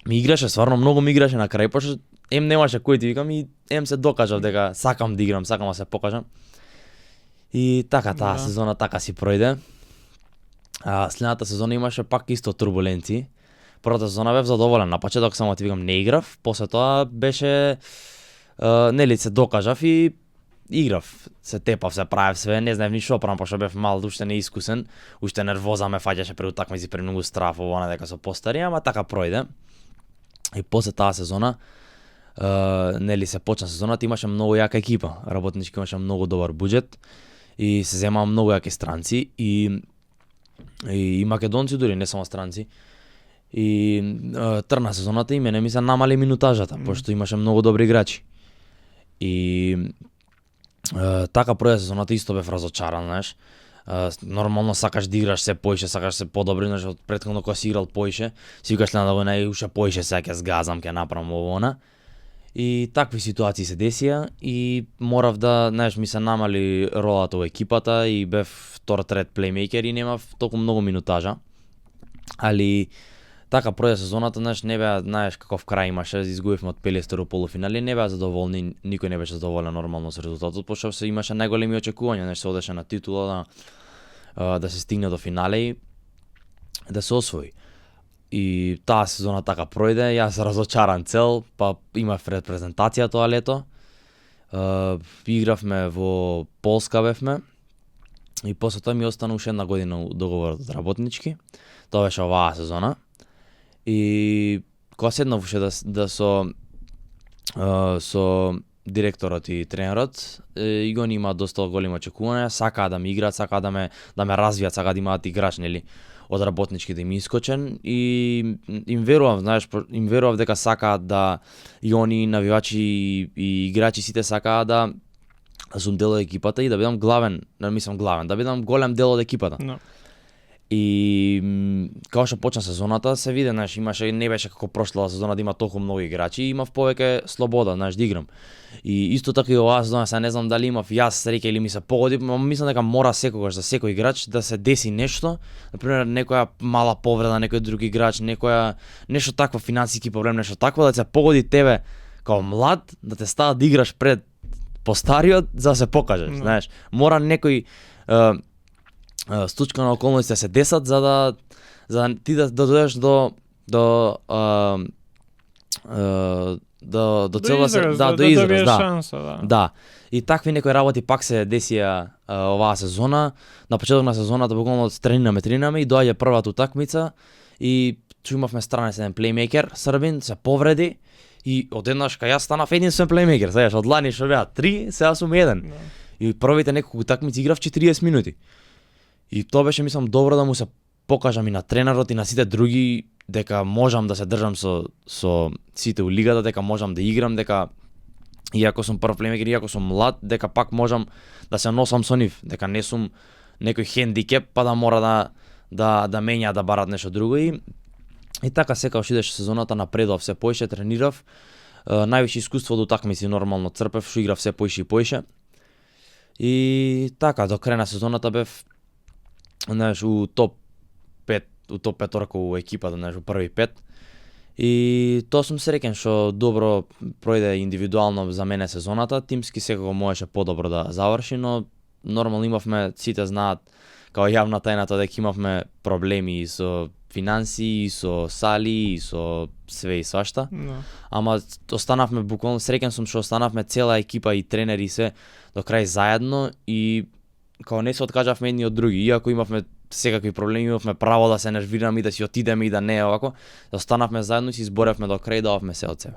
ми играше, стварно многу ми играше на крај, пошто немаше кој ти викам и се докажав дека сакам да играм, сакам да се покажам. И така таа сезона така си пројде. Следната сезона имаше пак исто турбуленции. Првата сезона бев задоволен, на почеток само ти викам не играв, после тоа беше нели се докажав и играв, се тепав, се правев све, не знаев ни што правам, пошто бев мал, уште неискусен, уште нервоза ме фаќаше пред утакмици, премногу страф, ово дека се постари, ама така пројде. И после таа сезона, нели се почна сезоната, имаше многу јака екипа, работнички имаше многу добар буџет и се земаа многу јаки странци и македонци дури, не само странци. И трна сезоната и мене ми се намали минутажата, пошто имаше многу добри играчи. И така пројде сезоната, исто бев разочаран, знаеш. Нормално сакаш да играш се поише, сакаш се подобри, знаеш, од претходно кога си играл поише, си викаш следната година и уште поише сега ќе згазам, ќе направам ово. И такви ситуации се десија и морав да, знаеш, ми се намали ролата во екипата и бев втор, трет плеймейкер и немав толку многу минутажа. Али така пројде сезоната, не беа, знаеш каков крај имаше, изгубивме од Пелестер во полуфинали, не беа задоволни, никој не беше задоволен нормално со резултатот, пошто се имаше најголеми очекувања, се одеше на титула да се стигне до финале и да се освои. И таа сезона така пројде, јас разочаран цел, па имав репрезентација тоа лето. Игравме во Полска бевме и после тоа ми остана уште една година договорот од работнички. Тоа беше оваа сезона. И кога седнав уште да со директорот и тренерот, и го има доста големи очекувања, сакаа да ми играат, сакаа да ме развијат, сакаа да имаат играч, нели, од работнички да им искочен и им верувам, знаеш, им верував дека сакаат да и они навивачи и играчи сите сакаат да сум дел од екипата и да бидам главен, да бидам голем дел од екипата. No. И кога што почна сезоната, се виде, знаеш, имаше, не беше како прошла сезона да има толку многу играчи, и имав повеќе слобода, знаеш, да играм. И исто така и оваа сезона, сега не знам дали имав јас среќа или ми се погоди, но мислам дека мора секогаш за секој играч да се деси нешто, например некоја мала повреда, некој друг играч, нешто такво, финансиски проблем, нешто такво да се погоди тебе као млад, да те става да играш пред постариот за да се покажеш, знаеш. Мора некој случка на околности да се десат за да ти да дојдеш до цела се до израз, да. Шанса, Да. И такви некои работи пак се десија оваа сезона. На почеток на сезоната буквално тренираме и доаѓа првата утакмица и имавме странен плеймейкер, Србин, се повреди и одеднаш кај јас станав единствен плеймейкер, знаеш, од лани што беа 3, сега сум 1. И првите неколку утакмици играв 40 минути. И тоа беше, мислам, добро да му се покажам и на тренерот и на сите други дека можам да се држам со сите у лигата, дека можам да играм, дека иако сум прв плеймейкер, иако сум млад, дека пак можам да се носам со нив, дека не сум некој хендикеп па да мора да менја да барат нешто друго и така секогаш идеше сезоната напредував се поише, тренирав, највише искуство до утакмици нормално црпев, што играв се поише и поише. И така до крај на сезоната бев, знаеш, у топ 5 у екипата, знаеш, у први 5. И тоа сум среќен што добро пројде индивидуално за мене сезоната, тимски секако можеше подобро да заврши, но нормално имавме, сите знаат, као јавна тајна тоа дека имавме проблеми и со финанси, и со сали, и со све и свашта. Ама останавме буквално, среќен сум што останавме цела екипа и тренери и се до крај заедно и као не се откажавме едни од други, иако имавме секакви проблеми, имавме право да се нервираме и да си отидеме и да не овако, останавме заедно и си изборевме до крај и дававме се од себе.